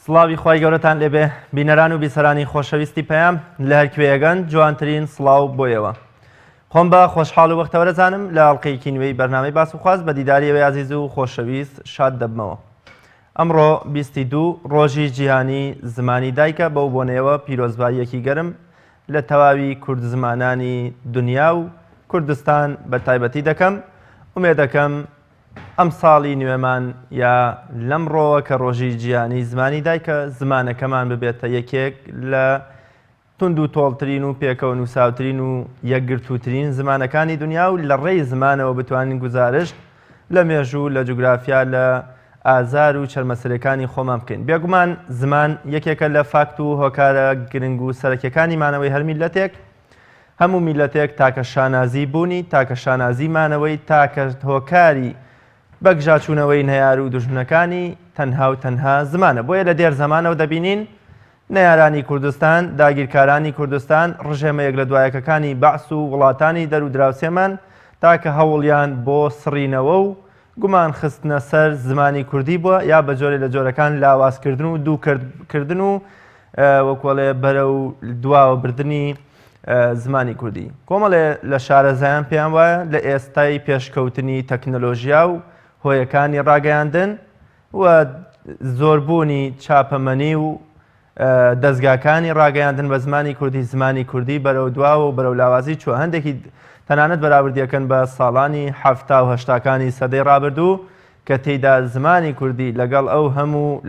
سڵاوی خوای گەورەتان لێبێ بینەران و بیسەرانی خۆشەویستی پەیام لە هەرکوێیەگەن جوانترین سڵاو بۆ ئێوە خۆم بە خۆشحاڵ و بەختەوەرە زانم لە ئەڵلقەیەکی نوێی بەرنامەی باس و خواست بە دیداری ئێوەی ئازیز و خۆشەویست شاد دەبمەوە ئەمڕۆ 22 ڕۆژی جیهانی زمانی دایکە بەو بۆنەیەوە پیرۆزباییەکی گەرم لە تەواوی کوردزمانانی دنیا و کوردستان بە تایبەتی دەکەم ئومێدەکەم ئەمساڵی نوێمان یا لەمڕۆوە کە ڕۆژی جیهانی زمانی دایکە، زمانەکەمان ببێتە یەکێک لە توند و تۆڵترین و پێکەوە نووساوترین و یەکگرتووترین زمانەکانی دنیا و لە ڕێی زمانەوە بتوانین گوزارشت لە مێژوو، لە جوگرافیا، لە ئازار و چەرمەسەرێکانی خۆمان بکەین. بێگومان زمان یەکێکە لە فاکت و هۆکارە گرنگ و سەرەکیەکانی مانەوەی هەر میللەتێک، هەموو میللەتێک تاکە شانازی بوونی، تاکە شانازی مانەوەی، تاکە هۆکاری بەگژاچوونەوەی نەیار و دوژمنەکانی تەنها و تەنها زمانە. بۆیە لە دێر زەمانەوە دەبینین نەیارانی کوردستان، داگیرکارانی کوردستان، ڕژێمە یەک لە دوایەکەکانی بەعس و وڵاتانی دەر و دراوسێمان تاکە هەوڵیان بۆ سڕینەوە و گومان خستنە سەر زمانی کوردی بووە یا بە جۆرێ لە جۆرەکان لاوازکردن و دووکردن و وەکوەڵێ بەرەو دواوە بردنی زمانی کوردی. کۆمەڵێ لە شارەزایان پێیان وایە لە ئێستای پێشکەوتنی تەکنەلۆژیا و هۆیەکانی ڕاگەیاندن و زۆربوونی چاپەمەنی و دەزگاکانی ڕاگەیاندن بە زمانی کوردی زمانی کوردی بەرەو دواوە و بەرەو لاوازی چووە هەندێکی تەنانەت بەراوردیەکەن بە ساڵانی حەفتا و هەشتاکانی سەدەی ڕابردوو کە تێیدا زمانی کوردی لەگەڵ ئەو هەموو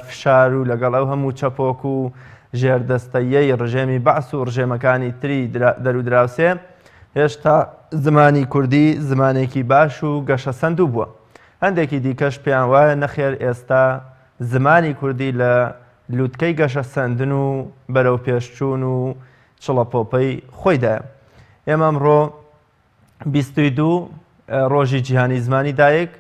فشار و لەگەڵ ئەو هەموو چەپۆک و ژێردەستەییەی ڕژێمی بەعس و ڕژێمەکانی تری دەرودراوسێ هێشتا زمانی کوردی زمانێکی باش و گەشەسەندوو بووە. هەندێکی دیکەش پێیان وایە نەخێر ئێستا زمانی کوردی لە لوتکەی گەشەسەندن و بەرەوپێشچوون و چڵەپۆپەی خۆیدایە. ئێمە ئەمڕۆ 22 ڕۆژی جیهانی زمانی دایک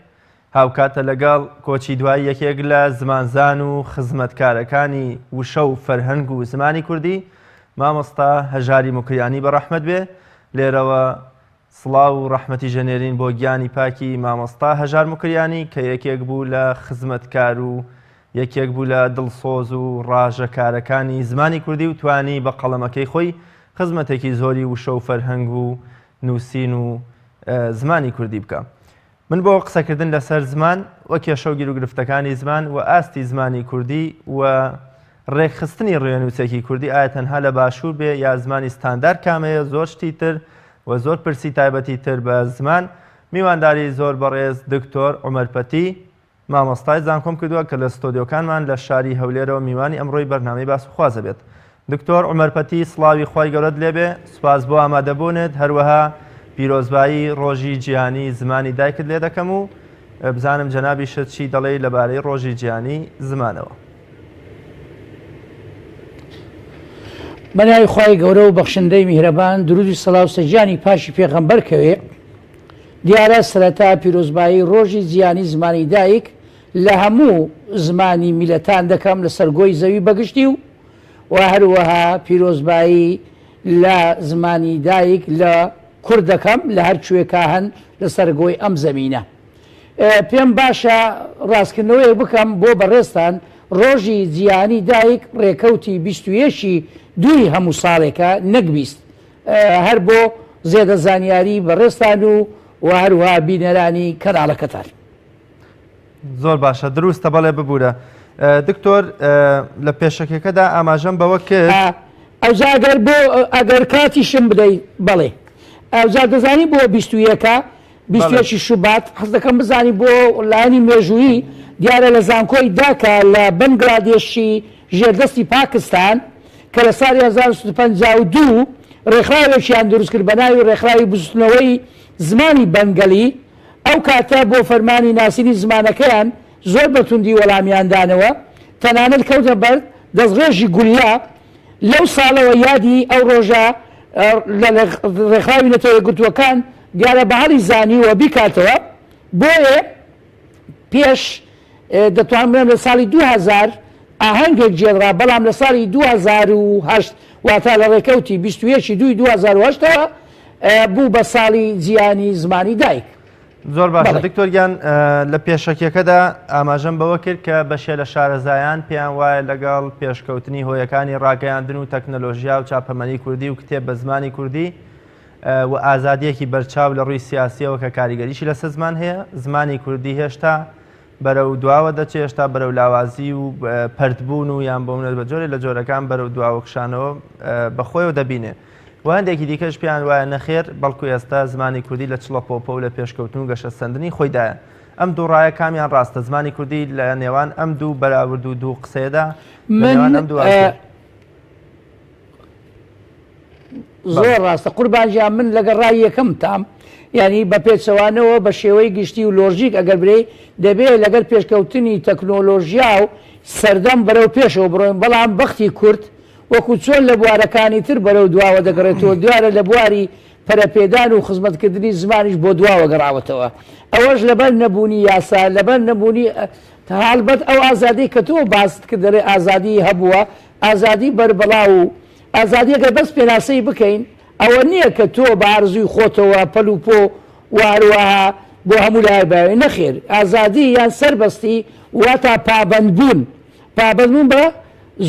هاوکاتە لەگەڵ کۆچی دوای یەکێک لە زمانزان و خزمەتکارەکانی وشە و فەرهەنگ و زمانی کوردی مامۆستا هەژاری موکریانی بە ڕەحمەت بێ لێرەوە سڵاو و ڕەحمەتی ژەنێرین بۆ گیانی پاکی مامۆستا هەژار موکریانی کە یەکێک بوو لە خزمەتکار و یەکێک بوو لە دڵسۆز و ڕاژەکارەکانی زمانی کوردی و توانی بە قەڵەمەکەی خۆی خزمەتێکی زۆری وشە و فەرهەنگ و نووسین و زمانی کوردی بکا. من بۆ قسەکردن لەسەر زمان و کێشە و گیروگرفتەکانی زمان و ئاستی زمانی کوردی و ڕێکخستنی ڕێنووسێکی کوردی ئایا تەنها لە باشوور بێ یا زمانی ستاندار کامەیە زۆر شتی تر و زۆر پرسی تایبەتی تر بە زمان میوانداری زۆر بەڕێز دکتۆر عومەر پەتی مامۆستای زانکۆم کردووە کە لە ستۆدیۆکانمان لە شاری هەولێرەوە میوانی ئەمڕۆی بەرنامەی باس و خوازە بێت. دکتۆر عومەر پەتی سڵاوی خوای گەورەت لێبێ، سوپاس بۆ ئامادەبوونت، هەروەها پیرۆزبایی ڕۆژی جیهانی زمانی دایکت لێ دەکەم و بزانم جەنابیشت چی دەڵێی لەبارەی ڕۆژی جیهانی زمانەوە. بەناوی خوای گەورە و بەخشندەی میهرەبان درودی سڵاو سەر گیانی پاکی پێغەمبەر کەوێ. دیارە سەرەتا پیرۆزبایی ڕۆژی جیهانی زمانی دایک لە هەموو زمانی میلەتان دەکەم لە سەر گۆی زەوی بەگشتی و و هەروەها پیرۆزبایی لە زمانی دایک لە کورد دەکەم لە هەر کوێکا هەن لە سەر گۆی ئەم زەمینە. پێم باشە ڕاستکردنەوەیەک بکەم بۆ بەڕێزتان ڕۆژی جیهانی دایک ڕێکەوتی 21 ی دووی هەموو ساڵێکە نەک 20 هەر بۆ زێدە زانیاری بەڕێزتان و و هەروها بینەرانی کەناڵەکەتان. زۆر باشە دروستە بەڵێ ببورە دکتۆر لە پێشەکەکەدا ئاماژەم بەوە کرد ئەوجا ئەگەر بۆ ئەگەر کاتیشم بدەی بەڵێ ئەوجا دەزانی بۆ بیستویەکە 21 شوبات حەز دەکەم بزانی بۆ لایەنی مێژوویی دیارە لە زانکۆی داکا لە بەنگلادێشی ژێردەستی پاکستان کە لە ساڵی 1952 ڕێکخراوێکیان دروست کرد بە ناوی ڕێکخراوی بزوتنەوەی زمانی بەنگەلی ئەو کاتە بۆ فەرمانی ناسینی زمانەکەیان زۆر بە توندی وەڵامیان دانەوە تەنانەت کەوتە بەر دەستڕێژی گوللە لەو ساڵەوە یادی ئەو ڕۆژە لە ڕێکخراوی نەتەوە یەکگرتووەکان دیارە بە هەڵی زانیوە بیکاتەوە بۆیە پێش دەتوانم بڵێم لە ساڵی 2000 ئاهەنگێک گێڕا بەڵام لە ساڵی 2008 واتە لە ڕێکەوتی 21 دوی 2008ەوە بوو بە ساڵی جیهانی زمانی دایک. زۆر باشە دکتۆر گیان لە پێشەکیەکەدا ئاماژەم بەوە کرد کە بەشێ لە شارەزایان پێیان وایە لەگەڵ پێشکەوتنی هۆیەکانی ڕاگەیاندن و تەکنەلۆژیا و چاپەمەنی کوردی و کتێب بە زمانی کوردی و ئازادیەکی بەرچاو لە ڕووی سیاسیەوە کە کاریگەریی لەسەر زمان هەیە زمانی کوردی هێشتا بەرەو دواوە دەچێت هێشتا بەرەو لاوازی و پەرتبوون و یان بۆ منە بە جۆرێ لە جۆرەکان بەرەو دواوە کشانەوە بەخۆیەوە دەبینێ و هەندێکی دیکەش پێیان وایە نەخێر بەڵکو ئێستا زمانی کوردی لە چڵە پۆپە و لە پێشکەوتن و گەشەسەندنی خۆیدایە. ئەم دوو ڕایە کامیان ڕاستە؟ زمانی کوردی لە نێوان ئەم دوو بەراورد و دوو قسەیەدا لە نێوان ئەم دوو زۆر ڕاستە قوربان گیان من لەگەڵ ڕای یەکەم تام یعنی بە پێچەوانەوە بە شێوەی گشتی و لۆژیک ئەگەر برێ دەبێ لەگەر پێشکەوتنی تەکنۆلۆژیا و سەردەم بەرەو پێشەوە بڕۆین بەڵام بەختی کورد وەکو چۆن لە بوارەکانی تر بەرەو دواوە دەگەڕێتەوە، دیارە لە بواری پەرەپێدان و خزمەتکردنی زمانیش بۆ دواوە گەڕاوەتەوە. ئەوەش لەبەر نەبوونی یاسا، لەبەر نەبوونی هەڵبەت ئەو ئازادیەی کە تۆ باست کرد دەڵێ ئازادی هەبووە، ئازادی بەربڵاو و ئازادی ئەگەر بەس پێناسەی بکەین ئەوە نییە کە تۆ بە ئارزووی خۆتەوە پەل و پۆ و هەروەها بۆ هەموو لایەک باوێ، نەخێر ئازادی یان سەربەستی واتا پابەندبوون پابەندبوون بە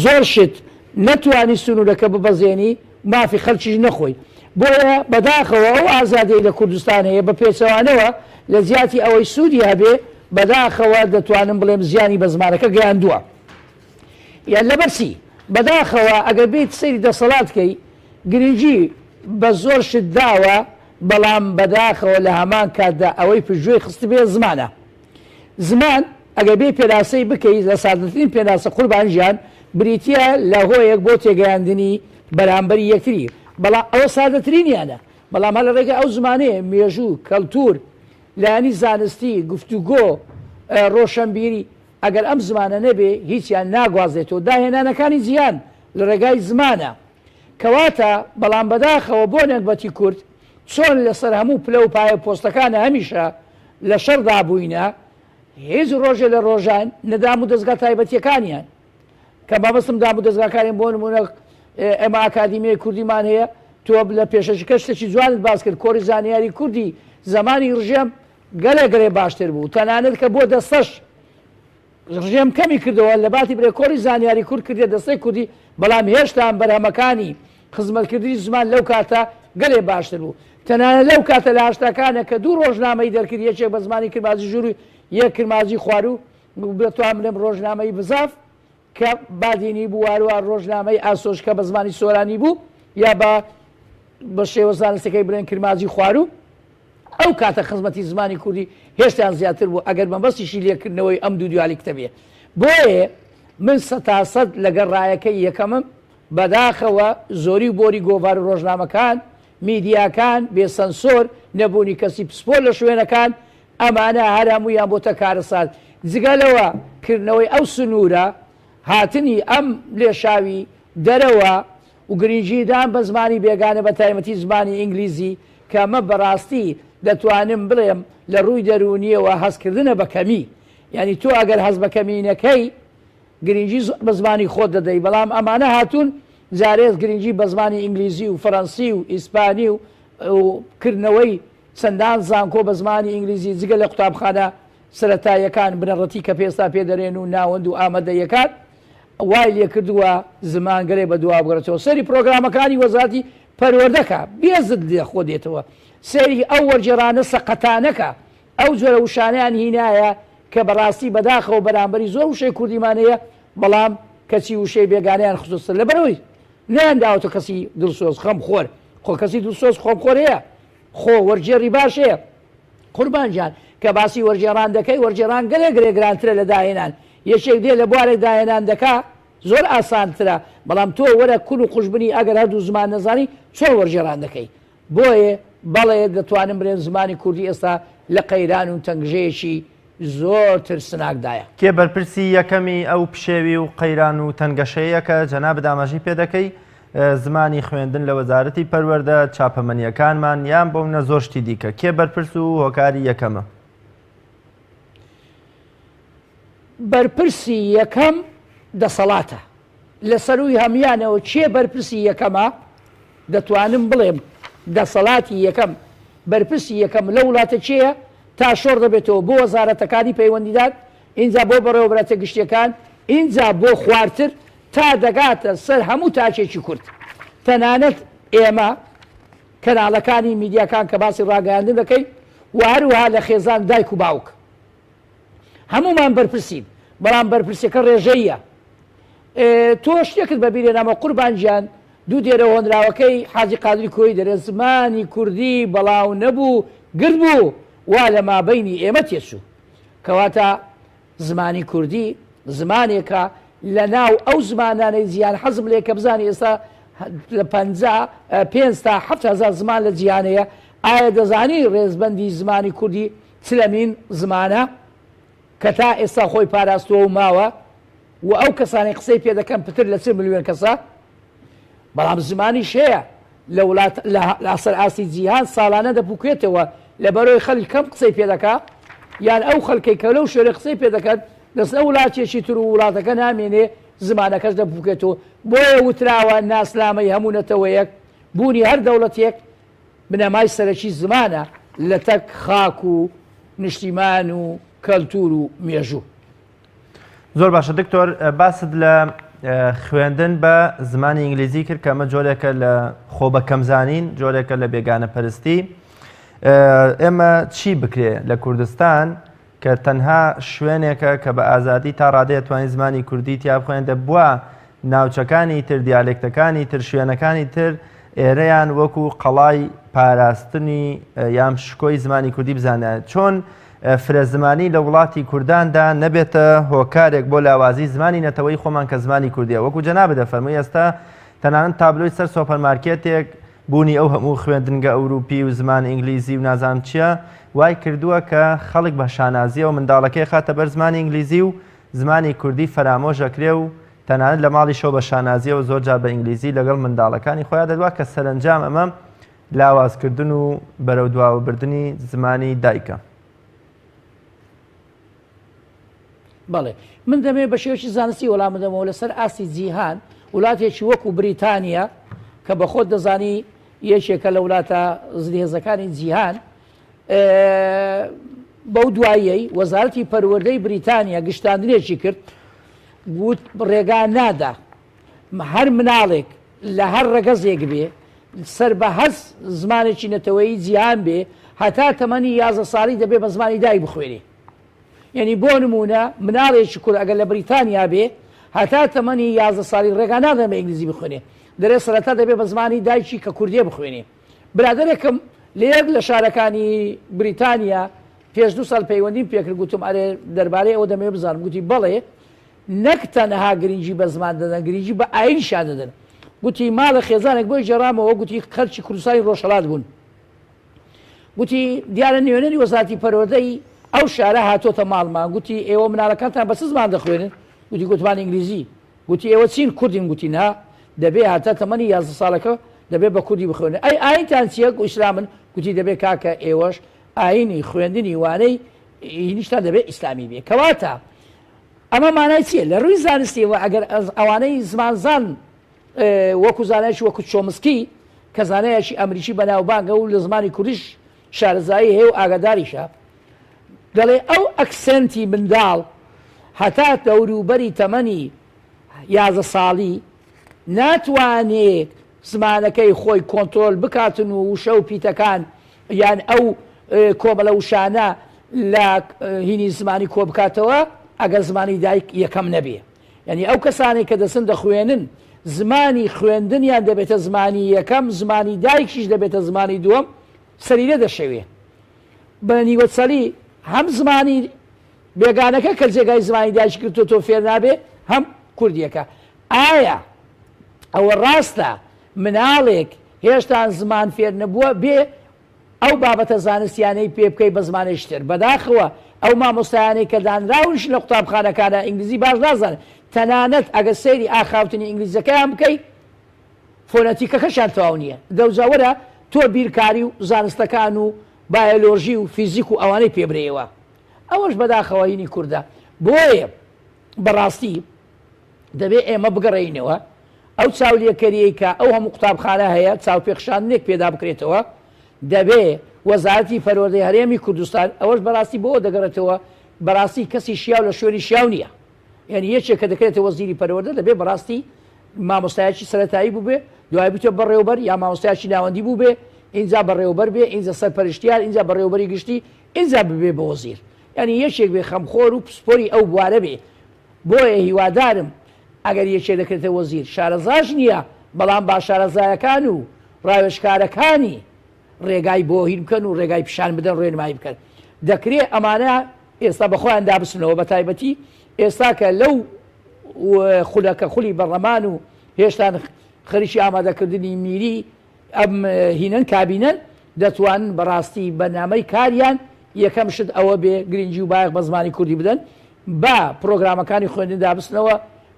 زۆر شت، نەتوانی سنوورەکە ببەزێنی، مافی خەلکیش نەخۆی. بۆیە بەداخەوە ئەو ئازادیەی لە کوردستان هەیە بە پێچەوانەوە لە جیاتی ئەوەی سوودی هەبێ، بەداخەوە دەتوانم بڵێم زیانی بە زمانەکە گەیاندووە. یان لەبەر چی؟ بەداخەوە ئەگەر بێیت سەیری دەسەڵات کەی، گرنگی بە زۆر شت داوە، بەڵام بەداخەوە لە هەمان کاتدا ئەوەی پشتگوێی خستبێ زمانە. زمان ئەگەر بێی پێناسەی بکەی لە سادەترین پێناسە قوربان گیان بریتیە لە هۆیەک بۆ تێگەیاندنی بەرامبەری یەکتری بەڵام ئەوە سادەترینیانە بەڵام هەر لە ڕێگای ئەو زمانەیە مێژوو کەلتور لایەنی زانستی گفتوگۆ ڕۆشەنبیری ئەگەر ئەم زمانە نەبێ هیچیان ناگوازێتەوە داهێنانەکانی جیهان لە ڕێگای زمانە کەواتە بەڵام بەداخەوە بۆ نەگبەتی کورد چۆن لەسەر هەموو پلە و پایە پۆستەکانە هەمیشە لە شەڕدا بووینە، هیچ ڕۆژێ لە ڕۆژان نە دام و دەزگا تایبەتیەکانیان کە مەبەستم دام و دەزگاکانیان بۆ نموونە ئێمە ئاکادیمیای کوردیمان هەیە تۆ لە پێشەکیکە شتێکی جوانت باس کرد کۆری زانیاری کوردی زەمانی ڕژێم گەلێ گەلێ باشتر بوو تەنانەت کە بۆ دەستەش ڕژێم کەمی کردەوە لەباتی برێ کۆڕی زانیاری کورد کردیە دەستەی کوردی بەڵام هێشتان بەرهەمەکانی خزمەتکردنی زمان لەو کاتە گەلێ باشتر بوو تەنانەت لەو کاتە لە هەشتاکانە کە دوو ڕۆژنامەی دەرکرد یەکێک بە زمانی کرمانجی ژووروو یەک کرمانجی خواروو دەتوانم بڵێم ڕۆژنامەی بزاف کە بادینی بوو هەروەها ڕۆژنامەی ئاسۆش کە بە زمانی سۆرانی بوو یا بە بە شێوە زانستەکەی بڵێن کرمانجی خواروو ئەو کاتە خزمەتی زمانی کوردی هێشتان زیاتر بوو ئەگەر مەبەستیشی لێکردنەوەی ئەم دوو دیالیکتە بێ. بۆیە من سەتاسەد لەگەڵ ڕایەکەی یەکەمم، بەداخەوە زۆری و بۆری گۆڤار و ڕۆژنامەکان، میدیاکان، بێ سەنسۆر، نەبوونی کەسی پسپۆر لە شوێنەکان، ئەمانە هەر هەموویان بۆتە کارەسات. جگە لەوە کردنەوەی ئەو سنوورە، هاتنی ئەم لێشاوی دەرەوە و گرنگیدان بە زمانی بێگانە بە تایبەتی زمانی ئینگلیزی کە ئەمە بەڕاستی دەتوانم بڵێم لە ڕووی دەروونییەوە هەستکردنە بە کەمی یانی تۆ ئەگەر هەست بە کەمی نەکەی گرنگی زۆر بە زمانی خۆت دەدەی بەڵام ئەمانە هاتوون جارێز گرنگی بە زمانی ئینگلیزی و فەرەنسی و ئیسپانی و کردنەوەی چەندان زانکۆ بە زمانی ئینگلیزی جگە لە قوتابخانە سەرەتاییەکان بنەڕەتی کە پێستا پێ دەرێن و ناوەند و ئامادەییەکان وای لێکردووە زمان گەلێ بە دوا بگەڕێتەوە سەیری پرۆگرامەکانی وەزارەتی پەروەردە کە بێزت لێ خۆ دێتەوە سەیری ئەو وەرگێڕانە سەقەتانە کە ئەو جۆرە وشانەیان هینایە کە بەڕاستی بەداخەوە بەرامبەری زۆر وشەی کوردیمان هەیە بەڵام کەچی وشەی بێگانەیان خستۆتە سەر لەبەرئەوەی نەیان داوەتە کەسی دڵسۆز خەمخۆر خۆ کەسی دڵسۆز خۆمخۆر هەیە خۆ وەرگێڕی باش هەیە قوربان گیان کە باسی وەرگێڕان دەکەی وەرگێڕان گەلێ گرێ گرانترە لە داهێنان یەکێک دێ لە بوارێک داهێنان دەکا زۆر ئاسانترە بەڵام تۆ وەرە کون و قوژبنی ئەگەر هەردوو زمان نەزانی چۆن وەرگێڕان دەکەی بۆیە بەڵێ دەتوانم بلێم زمانی کوردی ئێستا لە قەیران و تەنگژەیەکی زۆر ترسناکدایە. کێ بەرپرسی یەکەمی ئەو پشێوی و قەیران و تەنگەشەیە کە جەنابت ئاماژەی پێ دەکەی، زمانی خوێندن لە وەزارەتی پەروەردە، چاپەمەنییەکانمان یان بۆ منە زۆر شتی دیکە، کێ بەرپرس و هۆکاری یەکەمە؟ بەرپرسی یەکەم دەسەڵاتە. لە سەرووی هەموویانەوە کێ بەرپرسی یەکەمە؟ دەتوانم بڵێم دەسەڵاتی یەکەم، بەرپرسی یەکەم لەو وڵاتە کێیە؟ تا شۆڕ دەبێتەوە بۆ وەزارەتەکانی پەیوەندیدار، ئینجا بۆ بەڕێوەبەرایەتیە گشتیەکان، ئینجا بۆ خوارتر تا دەگاتە سەر هەموو تاکێکی کورد. تەنانەت ئێمە کەناڵەکانی میدیاکان کە باسی ڕاگەیاندن دەکەین و هەروەها لە خێزان دایک و باوک هەموومان بەرپرسین، بەڵام بەرپرسیەکە ڕێژەییە. تۆ شتێکت بە بیر هێنامەوە قوربان گیان، دوو دێرە هۆنراوەکەی حاجی قادری کۆیی دەرێ زمانی کوردی بەڵاو نەبوو گرد بوو وا لە مابەینی ئێمە تێچوو. کەواتە زمانی کوردی زمانێکە لە ناو ئەو زمانانەی جیهان حەزم لێ کە بزانی ئێستا لە پەنجا پێنج تا 7000 زمان لە جیهان هەیە ئایا دەزانی ڕێزبەندی زمانی کوردی چلەمین زمانە کە تا ئێستا خۆی پاراستووە و ماوە و ئەو کەسانەی قسەی پێ دەکەن پتر لە 40 ملیۆن کەسە بەڵام زمانیش هەیە لە وڵات لە سەر ئاستی جیهان ساڵانە دەپوکێتەوە لەبەرەوەی خەڵک کەم قسەی پێ دەکا یان ئەو خەڵکەی کە لەو شوێنە قسەی پێ دەکەن دەچنە وڵاتێکی تر و وڵاتەکە نامێنێ زمانەکەش دەپوکێتەوە بۆیە وتراوە ناسنامەی هەموو نەتەوەیەک بوونی هەر دەوڵەتێک بنەمای سەرەکی زمانە لەتەک خاک و نیشتیمان و کەلتور و مێژوو. زۆر باشە دکتۆر باست لە خوێندن بە زمانی ئینگلیزی کرد کە ئەمە جۆرێکە لە خۆ بە کەمزانین جۆرێکە لە بێگانە پەرستی ئێمە چی بکرێ لە کوردستان کە تەنها شوێنێکە کە بە ئازادی تا ڕادەیە توانین زمانی کوردی تیا بخوێن دەبووە ناوچەکانی تر دیالێکتەکانی تر شوێنەکانی تر ئێرەیان وەکو قەڵای پاراستنی یان شکۆی زمانی کوردی بزانە چۆن فرە زمانی لە وڵاتی کورداندا نەبێتە هۆکارێک بۆ لاوازی زمانی نەتەوەی خۆمان کە زمانی کوردیە وەکو جەنابت دەفەرمووی ئێستا تەنانەت تابلۆی سەر سۆپەرمارکێتێک بوونی ئەو هەموو خوێندنگە ئەوروپی و زمان ئینگلیزی و نازانم چیە وای کردووە کە خەڵک بە شانازیەوە منداڵەکەی خاتە بەر زمانی ئینگلیزی و زمانی کوردی فەرامۆش ئەکرێ و تەنانەت لە ماڵیشەوە بە شانازیەوە زۆر جار بە ئینگلیزی لەگەڵ منداڵەکانی خۆیان دەدوا کە سەرەنجام ئەمە لاوازکردن و بەرەو دواوەبردنی زمانی دایکە. بەڵێ من دەمەوێت بە شێوەیەکی زانستی وەڵام بدەمەوە لەسەر ئاستی جیهان وڵاتێکی وەکو بریتانیا کە بە خۆت دەزانی یەکێکە لە وڵاتە زلهێزەکانی جیهان بەو دواییەی وەزارەتی پەروەردەی بریتانیا گشتاندنێکی کرد وت ڕێگا نادا هەر مناڵێک لە هەر ڕەگەزێک بێ سەر بە هەر زمانێکی نەتەوەیی جیهان بێ هەتا تەمەنی 11 ساڵی دەبێ بە زمانی دایک بخوێنێ یعنی بۆ نمونە مناڵێکی کورد ئەگەر لە بریتانیا بێ هەتا تەمەنی 11 ساڵی ڕێگا نادەن بە ئینگلیزی بخوێنێ دەرێ سەرەتا دەبێ بە زمانی دایکی کە کوردیە بخوێنێ برادەرێکم لە یەک لە شارەکانی بریتانیا پێش دوو ساڵ پەیوەندیم پێکرد گوتم ئەرێ دەربارەی ئەوە دەمەوێت بزانم گوتی بەڵێ نەک تەنها گرنگی بە زمان دەدەن گرنگی بە ئاینیشیان دەدەن گوتی ماڵە خێزانێک بۆی گێڕامەوە گوتی خەلکی کوردستانی ڕۆژهەڵات بوون گوتی دیارە نوێنەری وەزارەتی پەروەردەی ئەو شارە هاتۆتە ماڵمان گوتی ئێوە مناڵەکانتان بە چ زمان دەخوێنن گوتی گوتمان ئینگلیزی گوتی ئێوە چین کوردین گوتی نا دەبێ هەتا تەمەنی 11 ساڵەکە دەبێ بە کوردی بخوێنن ئەی ئاینتان چییە ئیسلامن گوتی دەبێ کاکە ئێوەش ئاینی خوێندنی وانەی هینیشتان دەبێ ئیسلامی بێ کەواتە ئەمە مانای چییە؟ لە ڕووی زانستیەوە ئەگەر ئەوانەی زمانزان وەکو زانایەکی وەکو چۆمسکی کە زانایەکی ئەمریکی بەناوبانگە و لە زمانی کوردیش شارەزایی هەیە و ئاگاداریشە دەڵێ ئەو accent ی منداڵ هەتا دەوروبەری تەمەنی 11 ساڵی ناتوانێ زمانەکەی خۆی کۆنترۆل بکاتن و وشە و پیتەکان یان ئەو کۆمەلە وشانە لە هینی زمانی کۆ بکاتەوە ئەگەر زمانی دایک یەکەم نەبێ یعنی ئەو کەسانەی کە دەچن دەخوێنن زمانی خوێندنیان دەبێتە زمانی یەکەم زمانی دایکیش دەبێتە زمانی دووەم سەری لێ دەشەوێ بە نیوەچەلی هەم زمانی بێگانەکە کە جێگای زمانی دایکی گرتووە فێر نابێ هەم کوردیەکە ئایا ئەوە ڕاستە مناڵێک هێشتان زمان فێر نەبووە بێ ئەو بابەتە زانستیانەی پێ بکەی بە زمانێکی تر بەداخەوە ئەو مامۆستایانەی کە دانراونش لە قوتابخانەکانە ئینگلیزی باش نازانن تەنانەت ئەگەر سەیری ئاخاوتنی ئینگلیزەکەیان بکەی فۆنەتیکەکەشیان تەواو نییە دەوجا وەرە تۆ بیرکاری و زانستەکان و بایۆلۆژی و فیزیک و ئەوانەی پێ برێیەوە ئەوەش بەداخەوە هینی کوردە بۆیە بەڕاستی دەبێ ئێمە بگەڕێینەوە ئەو چاولێکەریەی کە ئەو هەموو قوتابخانە هەیە چاوپێخشاندنێک پێدا بکرێتەوە. دەبێ وەزارەتی پەروەردەی هەرێمی کوردستان ئەوەش بەڕاستی بۆ دەگەڕێتەوە بەڕاستی کەسی شیاو لە شوێنی شیاو نییە یعنی یەکێک کە دەکرێتە وەزیری پەروەردە دەبێ بەڕاستی مامۆستایەکی سەرەتایی بووبێ دوای بتێ بەڕێوبەر یا مامۆستایەکی ناوەندی بووبێ ئینجا بەڕێوبەر بێ ئینجا سەرپەرشتیار ئینجا بەڕێوبەری گشتی ئینجا ببێ بە وەزیر یعنی یەکێک بێ خەمخۆر و پسپۆری ئەو بوارە بێ بۆیە هیوادارم ئەگەر یەکێ دەکرێتە وەزیر شارەزاش نییە بەڵام با شارەزایەکان و ڕاوێژکارەکانی ڕێگای بۆ هین بکەن و ڕێگای پیشان بدەن ڕێنمایی بکەن دەکرێ ئەمانە ئێستا بە خۆیان دابچنەوە بە تایبەتی ئێستا کە لەو خولە کە خولی بەڕەمان و هێشتان خەریکی ئامادەکردنی میری ئەم هینەن کابینەن دەتوانن بەڕاستی بەرنامەی کاریان یەکەم شت ئەوە بێ گرنگی و بایەخ بە زمانی کوردی بدەن با پرۆگرامەکانی خوێندن دابچنەوە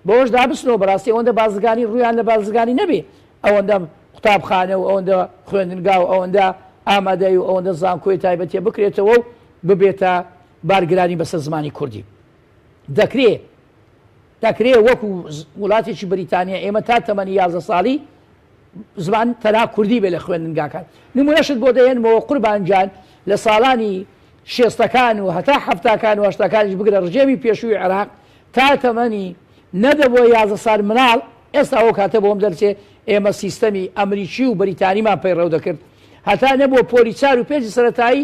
بەوەش دابچنەوە بەڕاستی ئەوەندە بازرگانی ڕوویان لە بازرگانی نەبێ ئەوەندە قوتابخانە و ئەوەندە خوێندنگا و ئەوەندە ئامادەی و ئەوەندە زانکۆی تایبەتیە بکرێتەوە و ببێتە بارگرانی بەسەر زمانی کوردی. دەکرێ دەکرێ وەکو وڵاتێکی بریتانیا ئێمە تا تەمەنی 11 ساڵی زمان تەنها کوردی بێ لە خوێندنگاکان. نمونەشت بۆ دەهێنمەوە قوربان گیان لە ساڵانی شێستەکان و هەتا حەفتاکان و هەشتاکانیش بگرە ڕژێمی پێشووی عێراق تا تەمەنی نەدەبووە 11 سال مناڵ ئێستا ئەو کاتە بۆم دەرچێ ئێمە سیستەمی ئەمریکی و بەریتانیمان پەیڕەو دەکرد هەتا نەبووە پۆلی چار و پێنجی سەرەتایی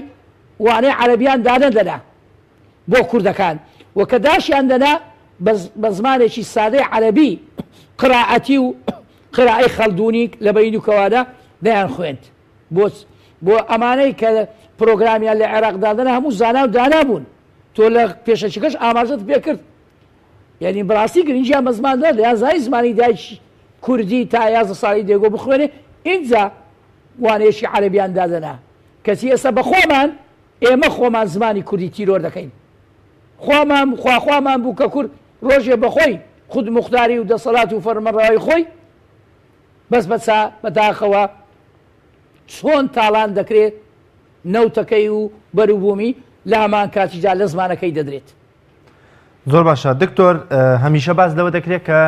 وانەی عەرەبیان دانەدەنا بۆ کوردەکان و کە داشیان دەنا بە زمانێکی سادەی عەرەبی قرائەتی و قرائەی خەلدونی لە بەین و کەوانە دەیان خوێند بۆ بۆ ئەمانەی کە پرۆگرامیان لە عێراق دادەنا هەموو زانا و دانا بوون تۆ لە پێشەکیەکەش ئاماژەت پێ کرد یعنی بەڕاستی گرنگیان بە زمان دا دەیان زانی زمانی دایکی کوردی تا 11 ساڵی دێگۆ بخوێنێ ئینجا وانەیەکی عەرەبیان دادەنا کەچی ئێستا بە خۆمان ئێمە خۆمان زمانی کوردی تیرۆر دەکەین. خوامان خواخوامان بوو کە کورد ڕۆژێ بە خۆی خودموختاری و دەسەڵات و فەرمانڕەوایی خۆی بەس بە چا بەداخەوە چۆن تاڵان دەکرێت نەوتەکەی و بەروبوومی لە هەمان کاتیشدا لە زمانەکەی دەدرێت. زۆر باشە دکتۆر هەمیشە باس لەوە دەکرێت کە